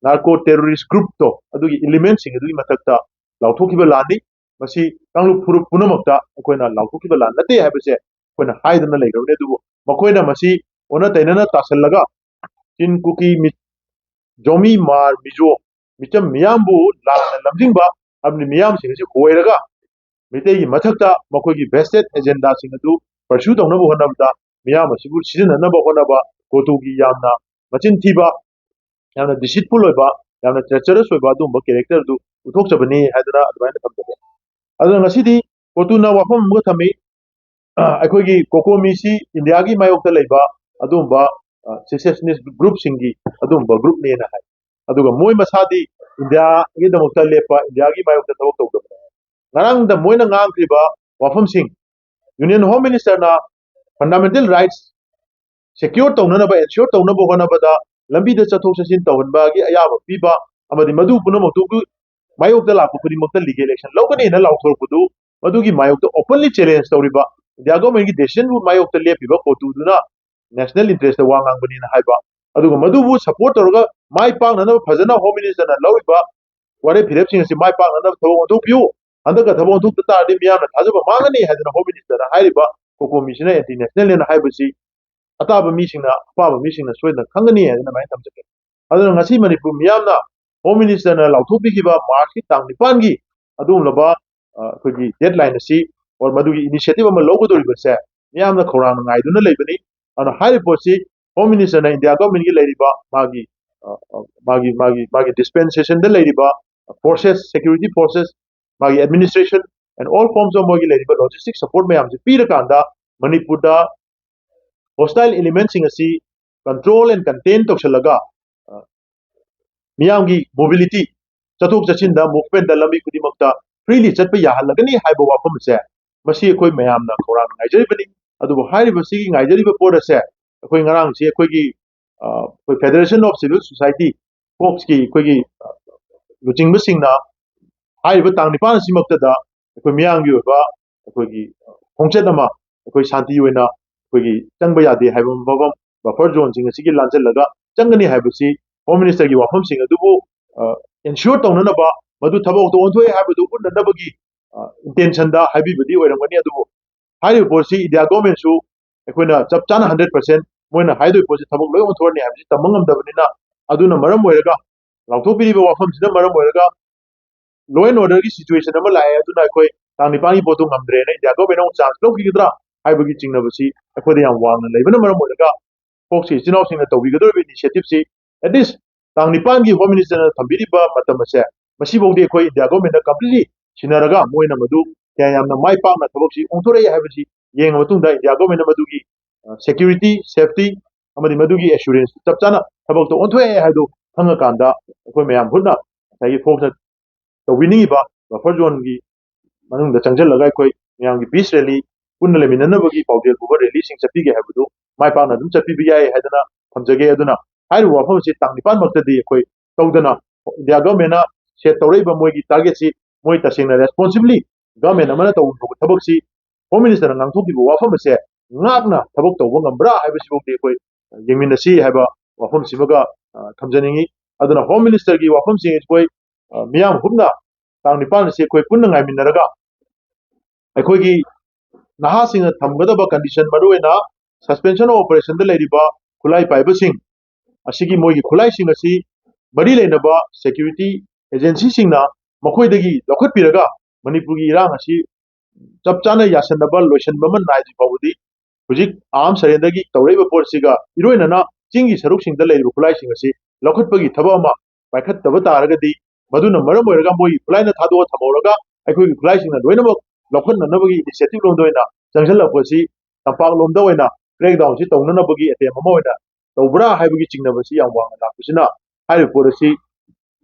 ꯅꯥꯔꯀꯣ ꯇꯦꯔꯣꯔꯤꯁ ꯒ꯭ꯔꯨꯞꯇꯣ ꯑꯗꯨꯒꯤ ꯏꯂꯤꯃꯦꯟꯁꯤꯡ ꯑꯗꯨꯒꯤ ꯃꯊꯛꯇ ꯂꯥꯎꯊꯣꯛꯈꯤꯕ ꯂꯥꯟꯅꯤ꯫ ꯃꯁꯤ ꯀꯥꯡꯂꯨꯞ ꯐꯨꯔꯨꯞ ꯄꯨꯝꯅꯃꯛꯇ ꯑꯩꯈꯣꯏꯅ ꯂꯥꯎꯊꯣꯛꯈꯤꯕ ꯂꯥꯟ ꯅꯠꯇꯦ ꯍꯥꯏꯕꯁꯦ ꯑꯩꯈꯣꯏꯅ ꯍꯥꯏꯗꯅ ꯂꯩꯈ꯭ꯔꯕꯅꯤ꯫ ꯑꯗꯨꯕꯨ ꯃꯈꯣꯏꯅ ꯃꯁꯤ ꯑꯣꯟꯅ ꯇꯩꯅꯅ ꯇꯥꯁꯜꯂꯒ ꯆꯤꯟ, ꯀꯨꯀꯤ, ꯃꯤ-, ꯖꯣꯃꯤ, ꯃꯥꯔ, ꯃꯤꯖꯣ, ꯃꯤꯆꯝ ꯃꯤꯌꯥꯝꯕꯨ ꯂꯥꯟꯅ ꯂꯝꯖꯤꯡꯕ, ꯑꯃꯗꯤ ꯃꯤꯌꯥꯝꯁꯤꯡ ꯑꯁꯤ ꯍꯣꯏꯔꯒ ꯃꯤꯇꯩꯒꯤ ꯃꯊꯛꯇ ꯃꯈꯣꯏꯒꯤ vested agendaꯁꯤꯡ ꯑꯗꯨ pursue ꯇꯧꯅꯕ ꯍꯣꯠꯅꯕꯗ, ꯃꯤꯌꯥꯝ ꯑꯁꯤꯕꯨ ꯁꯤꯖꯤꯟꯅꯅꯕ ꯍꯣꯠꯅꯕ ꯀꯣꯇꯨꯒꯤ ꯌꯥꯝꯅ ꯃꯆꯤꯟ ꯊꯤꯕ, ꯌꯥꯝꯅ deceitful ꯑꯣꯏꯕ, ꯌꯥꯝꯅ treacherous ꯑꯣꯏꯕ ꯑꯗꯨꯒꯨꯝꯕ character ꯑꯗꯨ ꯎꯠꯊꯣꯛꯆꯕꯅꯤ ꯍꯥꯏꯗꯅ ꯑꯗꯨꯃꯥꯏꯅ ꯊꯝꯖꯒꯦ꯫ ꯑꯗꯨꯅ ꯉꯁꯤꯗꯤ ꯀꯣꯇꯨꯅ ꯋꯥꯐꯝ ꯑꯃꯒ ꯊꯝꯃꯤ, ꯑ, ꯑꯩꯈꯣꯏꯒꯤ ꯀꯣꯀꯣꯃꯤꯁꯤ ꯏꯟꯗꯤꯌꯥꯒꯤ ꯃꯥꯌꯣꯛꯇ ꯂꯩꯕ ꯑꯗꯨꯒꯨꯝꯕ, ꯑ, secessionist groupꯁꯤꯡꯒꯤ ꯑꯗꯨꯒꯨꯝꯕ groupꯅꯦꯅ ꯍꯥꯏ꯫ ꯑꯗꯨꯒ ꯃꯣꯏ ꯃꯁꯥꯗꯤ ꯏꯟꯗꯤꯌꯥꯒꯤꯗꯃꯛꯇ ꯂꯦꯞꯄ, ꯏꯟꯗꯤꯌꯥꯒꯤ ꯃꯥꯌꯣꯛꯇ ꯊꯕꯛ ꯇꯧꯗꯕꯅꯦ꯫ ꯉꯔꯥꯡꯗ ꯃꯣꯏꯅ ꯉꯥꯡꯈ꯭ꯔꯤꯕ ꯋꯥꯐꯝꯁꯤꯡ, Union Home Ministerꯅ fundamental rights secure ꯇꯧꯅꯅꯕ, ensure ꯇꯧꯅꯕ ꯍꯣꯠꯅꯕꯗ ꯂꯝꯕꯤꯗ ꯆꯠꯊꯣꯛ ꯆꯠꯁꯤꯟ ꯇꯧꯍꯟꯕꯒꯤ ꯑꯌꯥꯕ ꯄꯤꯕ ꯑꯃꯗꯤ ꯃꯗꯨ ꯄꯨꯝꯅꯃꯛꯇꯨꯒꯤ ꯃꯥꯌꯣꯛꯇ ꯂꯥꯛꯄ ꯈꯨꯗꯤꯡꯃꯛꯇ legal action ꯂꯧꯒꯅꯤꯅ ꯂꯥꯎꯊꯣꯔꯛꯄꯗꯨ, ꯃꯗꯨꯒꯤ ꯃꯥꯌꯣꯛꯇ openly challenge ꯇꯧꯔꯤꯕ, ꯏꯟꯗꯤꯌꯥ governmentꯀꯤ decisionꯕꯨ ꯃꯥꯌꯣꯛꯇ ꯂꯦꯞꯄꯤꯕ ꯀꯣꯇꯨꯗꯨꯅ national interestꯇ ꯋꯥ ꯉꯥꯡꯕꯅꯤꯅ ꯍꯥꯏꯕ, ꯑꯗꯨꯒ ꯃꯗꯨꯕꯨ support ꯇꯧꯔꯒ ꯃꯥꯏ ꯄꯥꯛꯅꯅꯕ ꯐꯖꯅ Home Ministerꯅ ꯂꯧꯔꯤꯕ ꯋꯥꯔꯦꯞ ꯐꯤꯔꯦꯞꯁꯤꯡ ꯑꯁꯤ ꯃꯥꯏ ꯄꯥꯛꯅꯅꯕ ꯊꯕꯛ ꯑꯣꯟꯊꯣꯛꯄꯤꯌꯨ꯫ ꯍꯟꯗꯛꯀ ꯊꯕꯛ ꯑꯣꯟꯊꯣꯛꯇ ꯇꯥꯔꯗꯤ ꯃꯤꯌꯥꯝꯅ ꯊꯥꯖꯕ ꯃꯥꯡꯒꯅꯤ ꯍꯥꯏꯗꯅ Home Ministerꯅ ꯍꯥꯏꯔꯤꯕ ꯀꯣꯀꯣꯃꯤꯁꯤꯅ anti nationalꯅꯦꯅ ꯍꯥꯏꯕꯁꯤ ꯑꯇꯥꯕ ꯃꯤꯁꯤꯡꯅ, ꯑꯄꯥꯕ ꯃꯤꯁꯤꯡꯅ ꯁꯣꯏꯗꯅ ꯈꯪꯒꯅꯤ ꯍꯥꯏꯗꯅ ꯑꯗꯨꯃꯥꯏꯅ ꯊꯝꯖꯒꯦ꯫ ꯑꯗꯨꯅ ꯉꯁꯤ ꯃꯅꯤꯄꯨꯔ ꯃꯤꯌꯥꯝꯅ Home Ministerꯅ ꯂꯥꯎꯊꯣꯛꯄꯤꯈꯤꯕ Marchꯀꯤ ꯇꯥꯡ ꯅꯤꯄꯥꯟꯒꯤ ꯑꯗꯨꯒꯨꯝꯂꯕ, ꯑ, ꯑꯩꯈꯣꯏꯒꯤ deadline ꯑꯁꯤ, or ꯃꯗꯨꯒꯤ initiative ꯑꯃ ꯂꯧꯒꯗꯧꯔꯤꯕꯁꯦ ꯃꯤꯌꯥꯝꯅ ꯈꯧꯔꯥꯡꯅ ꯉꯥꯏꯗꯨꯅ ꯂꯩꯕꯅꯤ꯫ ꯑꯗꯨꯅ ꯍꯥꯏꯔꯤꯕ ꯄꯣꯠꯁꯤ Home Ministerꯅ ꯏꯟꯗꯤꯌꯥ governmentꯀꯤ ꯂꯩꯔꯤꯕ ꯃꯥꯒꯤ, ꯑ, ꯑ, ꯃꯥꯒꯤ, ꯃꯥꯒꯤ, ꯃꯥꯒꯤ dispensationꯗ ꯂꯩꯔꯤꯕ forces, security forces, ꯃꯥꯒꯤ administration and all forms of ꯃꯣꯏꯒꯤ ꯂꯩꯔꯤꯕ logistic support ꯃꯌꯥꯝꯁꯦ ꯄꯤꯔꯀꯥꯟꯗ ꯃꯅꯤꯄꯨꯔꯗ hostile elementꯁꯤꯡ ꯑꯁꯤ control and contain ꯇꯧꯁꯤꯜꯂꯒ, ꯑ, ꯃꯤꯌꯥꯝꯒꯤ mobility, ꯆꯠꯊꯣꯛ ꯆꯠꯁꯤꯟꯗ, movementꯇ, ꯂꯝꯕꯤ ꯈꯨꯗꯤꯡꯃꯛꯇ freely ꯆꯠꯄ ꯌꯥꯍꯜꯂꯒꯅꯤ ꯍꯥꯏꯕ ꯋꯥꯐꯝ ꯑꯁꯦ, ꯃꯁꯤ ꯑꯩꯈꯣꯏ ꯃꯌꯥꯝꯅ ꯈꯧꯔꯥꯡꯅ ꯉꯥꯏꯖꯔꯤꯕꯅꯤ꯫ ꯑꯗꯨꯕꯨ ꯍꯥꯏꯔꯤꯕꯁꯤꯒꯤ ꯉꯥꯏꯖꯔꯤꯕ ꯄꯣꯠ ꯑꯁꯦ ꯑꯩꯈꯣꯏ ꯉꯔꯥꯡꯁꯤ ꯑꯩꯈꯣꯏꯒꯤ, ꯑ, ꯑꯩꯈꯣꯏ Federation of Civil Society, ꯐꯣꯛꯁꯀꯤ ꯑꯩꯈꯣꯏꯒꯤ, ꯑ, ꯂꯨꯆꯤꯡꯕꯁꯤꯡꯅ ꯍꯥꯏꯔꯤꯕ ꯇꯥꯡ ꯅꯤꯄꯥꯟ ꯑꯁꯤꯃꯛꯇꯗ ꯑꯩꯈꯣꯏ ꯃꯤꯌꯥꯝꯒꯤ ꯑꯣꯏꯕ ꯑꯩꯈꯣꯏꯒꯤ ꯈꯣꯡꯆꯠ ꯑꯃ, ꯑꯩꯈꯣꯏ ꯁꯥꯟꯇꯤ ꯑꯣꯏꯅ ꯑꯩꯈꯣꯏꯒꯤ ꯆꯪꯕ ꯌꯥꯗꯦ ꯍꯥꯏꯕ ꯃꯐꯝ, buffer zoneꯁꯤꯡ ꯑꯁꯤꯒꯤ ꯂꯥꯟꯁꯤꯜꯂꯒ ꯆꯪꯒꯅꯤ ꯍꯥꯏꯕꯁꯤ Home Ministerꯒꯤ ꯋꯥꯐꯝꯁꯤꯡ ꯑꯗꯨꯕꯨ, ꯑ, ensure ꯇꯧꯅꯅꯕ, ꯃꯗꯨ ꯊꯕꯛꯇ ꯑꯣꯟꯊꯣꯛꯑꯦ ꯍꯥꯏꯕꯗꯨ ꯎꯠꯅꯅꯕꯒꯤ, ꯑ, intentionꯗ ꯍꯥꯏꯕꯤꯕꯗꯤ ꯑꯣꯏꯔꯝꯒꯅꯤ꯫ ꯑꯗꯨꯕꯨ ꯍꯥꯏꯔꯤꯕ ꯄꯣꯠꯁꯤ ꯏꯟꯗꯤꯌꯥ governmentꯁꯨ ꯑꯩꯈꯣꯏꯅ ꯆꯞ ꯆꯥꯅ hundred percent ꯃꯣꯏꯅ ꯍꯥꯏꯗꯣꯏ ꯄꯣꯠꯁꯤ ꯊꯕꯛ ꯂꯣꯏ ꯑꯣꯟꯊꯣꯔꯅꯤ ꯍꯥꯏꯕꯁꯤ ꯇꯝꯕ ꯉꯝꯗꯕꯅꯤꯅ꯫ ꯑꯗꯨꯅ ꯃꯔꯝ ꯑꯣꯏꯔꯒ, ꯂꯥꯎꯊꯣꯛꯄꯤꯔꯤꯕ ꯋꯥꯐꯝꯁꯤꯅ ꯃꯔꯝ ꯑꯣꯏꯔꯒ law and order ꯒꯤ situation ꯑꯃ ꯂꯥꯛꯑꯦ꯫ ꯑꯗꯨꯅ ꯑꯩꯈꯣꯏ ꯇꯥꯡ ꯅꯤꯄꯥꯟꯒꯤ ꯄꯣꯠꯇꯨ ꯉꯝꯗ꯭ꯔꯦꯅ ꯏꯟꯗꯤꯌꯥ ꯒꯣꯔꯃꯦꯟꯅ ꯑꯃꯨꯛ ꯆꯥꯟꯁ ꯂꯧꯈꯤꯒꯗ꯭ꯔꯥ ꯍꯥꯏꯕꯒꯤ ꯆꯤꯡꯅꯕꯁꯤ ꯑꯩꯈꯣꯏꯗ ꯌꯥꯝ ꯋꯥꯡꯅ ꯂꯩꯕꯅ ꯃꯔꯝ ꯑꯣꯏꯔꯒ, ꯐꯣꯛꯁꯀꯤ ꯏꯆꯤꯟ ꯏꯅꯥꯎꯁꯤꯡꯅ ꯇꯧꯕꯤꯒꯗꯧꯔꯤꯕ initiative ꯁꯤ, at least ꯇꯥꯡ ꯅꯤꯄꯥꯟꯒꯤ ꯍꯣꯝ ꯃꯤꯅꯤꯁꯇꯔꯅ ꯊꯝꯕꯤꯔꯤꯕ ꯃꯇꯝ ꯑꯁꯦ, ꯃꯁꯤꯐꯥꯎꯗꯤ ꯑꯩꯈꯣꯏ ꯏꯟꯗꯤꯌꯥ ꯒꯣꯔꯃꯦꯟꯗ completely ꯁꯤꯟꯅꯔꯒ, ꯃꯣꯏꯅ ꯃꯗꯨ ꯀꯌꯥ ꯌꯥꯝꯅ ꯃꯥꯏ ꯄꯥꯛꯅ ꯊꯕꯛꯁꯤ ꯑꯣꯟꯊꯣꯔꯛꯏ ꯍꯥꯏꯕꯁꯤ ꯌꯦꯡꯉ ꯃꯇꯨꯡꯗ, ꯏꯟꯗꯤꯌꯥ ꯒꯣꯔꯃꯦꯟꯅ ꯃꯗꯨꯒꯤ security, safety ꯑꯃꯗꯤ ꯃꯗꯨꯒꯤ assurance ꯆꯞ ꯆꯥꯅ ꯊꯕꯛꯇ ꯑꯣꯟꯊꯣꯛꯑꯦ ꯍꯥꯏꯕꯗꯨ ꯈꯪꯉꯀꯥꯟꯗ, ꯑꯩꯈꯣꯏ ꯃꯌꯥꯝ ꯄꯨꯟꯅ ꯉꯁꯥꯏꯒꯤ ꯐꯣꯛꯁꯅ ꯇꯧꯕꯤꯅꯤꯡꯉꯤꯕ buffer zone ꯒꯤ ꯃꯅꯨꯡꯗ ꯆꯪꯁꯤꯜꯂꯒ ꯑꯩꯈꯣꯏ ꯃꯌꯥꯝꯒꯤ peace rally, ꯄꯨꯟꯅ ꯂꯩꯃꯤꯟꯅꯅꯕꯒꯤ ꯄꯥꯎꯖꯦꯜ ꯄꯨꯕ rally ꯁꯤꯡ ꯆꯠꯄꯤꯒꯦ ꯍꯥꯏꯕꯗꯨ ꯃꯥꯏ ꯄꯥꯛꯅ ꯑꯗꯨꯝ ꯆꯠꯄꯤꯕ ꯌꯥꯏ ꯍꯥꯏꯗꯅ ꯊꯝꯖꯒꯦ꯫ ꯑꯗꯨꯅ ꯍꯥꯏꯔꯤꯕ ꯋꯥꯐꯝ ꯑꯁꯤ ꯇꯥꯡ ꯅꯤꯄꯥꯟ ꯃꯛꯇꯗꯤ ꯑꯩꯈꯣꯏ ꯇꯧꯗꯅ, ꯏꯟꯗꯤꯌꯥ ꯒꯣꯔꯃꯦꯟꯅ set ꯇꯧꯔꯛꯏꯕ ꯃꯣꯏꯒꯤ target ꯁꯤ, ꯃꯣꯏ ꯇꯁꯦꯡꯅ responsibly ꯒꯣꯔꯃꯦꯟ ꯑꯃꯅ ꯇꯧꯕ ꯊꯕꯛꯁꯤ, ꯍꯣꯝ ꯃꯤꯅꯤꯁꯇꯔꯅ ꯉꯥꯡꯊꯣꯛꯈꯤꯕ ꯋꯥꯐꯝ ꯑꯁꯦ ꯉꯥꯛꯅ ꯊꯕꯛ ꯇꯧꯕ ꯉꯝꯕ꯭ꯔꯥ ꯍꯥꯏꯕꯁꯤꯐꯥꯎꯗꯤ ꯑꯩꯈꯣꯏ ꯌꯦꯡꯃꯤꯟꯅꯁꯤ ꯍꯥꯏꯕ ꯋꯥꯐꯝꯁꯤꯃꯒ, ꯑ, ꯊꯝꯖꯅꯤꯡꯉꯤ꯫ ꯑꯗꯨꯅ ꯍꯣꯝ ꯃꯤꯅꯤꯁꯇꯔꯒꯤ ꯋꯥꯐꯝꯁꯤꯡ ꯑꯩꯈꯣꯏ, ꯑ, ꯃꯤꯌꯥꯝ ꯍꯨꯞꯅ ꯇꯥꯡ ꯅꯤꯄꯥꯟ ꯑꯁꯤ ꯑꯩꯈꯣꯏ ꯄꯨꯟꯅ ꯉꯥꯏꯃꯤꯟꯅꯔꯒ, ꯑꯩꯈꯣꯏꯒꯤ ꯅꯍꯥꯁꯤꯡꯅ ꯊꯝꯒꯗꯕ condition, ꯃꯔꯨꯑꯣꯏꯅ suspension of operation ꯗ ꯂꯩꯔꯤꯕ ꯈꯨꯠꯂꯥꯏ ꯄꯥꯏꯕꯁꯤꯡ ꯑꯁꯤꯒꯤ, ꯃꯣꯏꯒꯤ ꯈꯨꯠꯂꯥꯏꯁꯤꯡ ꯑꯁꯤ ꯃꯔꯤ ꯂꯩꯅꯕ security agency ꯁꯤꯡꯅ ꯃꯈꯣꯏꯗꯒꯤ ꯂꯧꯈꯠꯄꯤꯔꯒ, ꯃꯅꯤꯄꯨꯔꯒꯤ ꯏꯔꯥꯡ ꯑꯁꯤ ꯆꯞ ꯆꯥꯅ ꯌꯥꯁꯟꯅꯕ, ꯂꯣꯏꯁꯤꯟꯕ ꯑꯃ ꯅꯥꯏꯗ꯭ꯔꯤ ꯐꯥꯎꯕꯗꯤ, ꯍꯧꯖꯤꯛ arm surrender ꯒꯤ ꯇꯧꯔꯛꯏꯕ ꯄꯣꯠꯁꯤꯒ ꯏꯔꯣꯏꯅꯅ ꯆꯤꯡꯒꯤ ꯁꯔꯨꯛꯁꯤꯡꯗ ꯂꯩꯔꯤꯕ ꯈꯨꯠꯂꯥꯏꯁꯤꯡ ꯑꯁꯤ ꯂꯧꯈꯠꯄꯒꯤ ꯊꯕꯛ ꯑꯃ ꯄꯥꯏꯈꯠꯇꯕ ꯇꯥꯔꯒꯗꯤ, ꯃꯗꯨꯅ ꯃꯔꯝ ꯑꯣꯏꯔꯒ ꯃꯣꯏꯒꯤ ꯈꯨꯠꯂꯥꯏꯅ ꯊꯥꯗꯣꯛꯑ ꯊꯝꯍꯧꯔꯒ ꯑꯩꯈꯣꯏꯒꯤ ꯈꯨꯠꯂꯥꯏꯁꯤꯡꯅ ꯂꯣꯏꯅꯃꯛ ꯂꯧꯈꯠꯅꯅꯕꯒꯤ initiative ꯂꯣꯝꯗ ꯑꯣꯏꯅ ꯆꯪꯁꯤꯜꯂꯛꯄꯁꯤ, ꯇꯝꯄꯥꯛꯂꯣꯝꯗ ꯑꯣꯏꯅ crackdown ꯁꯤ ꯇꯧꯅꯅꯕꯒꯤ attempt ꯑꯃ ꯑꯣꯏꯅ ꯇꯧꯕ꯭ꯔꯥ ꯍꯥꯏꯕꯒꯤ ꯆꯤꯡꯅꯕꯁꯤ ꯌꯥꯝ ꯋꯥꯡꯅ ꯂꯥꯛꯄꯁꯤꯅ, ꯍꯥꯏꯔꯤꯕ ꯄꯣꯠ ꯑꯁꯤ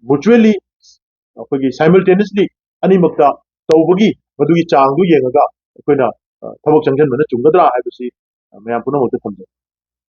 mutually, ꯑꯩꯈꯣꯏꯒꯤ simultaneously ꯑꯅꯤꯃꯛꯇ ꯇꯧꯕꯒꯤ ꯃꯗꯨꯒꯤ ꯆꯥꯡꯗꯨ ꯌꯦꯡꯉꯒ ꯑꯩꯈꯣꯏꯅ, ꯑ, ꯊꯕꯛ ꯆꯪꯁꯤꯟꯕꯅ ꯆꯨꯝꯒꯗ꯭ꯔꯥ ꯍꯥꯏꯕꯁꯤ, ꯑ, ꯃꯌꯥꯝ ꯄꯨꯝꯅꯃꯛꯇ ꯊꯝꯖꯩ꯫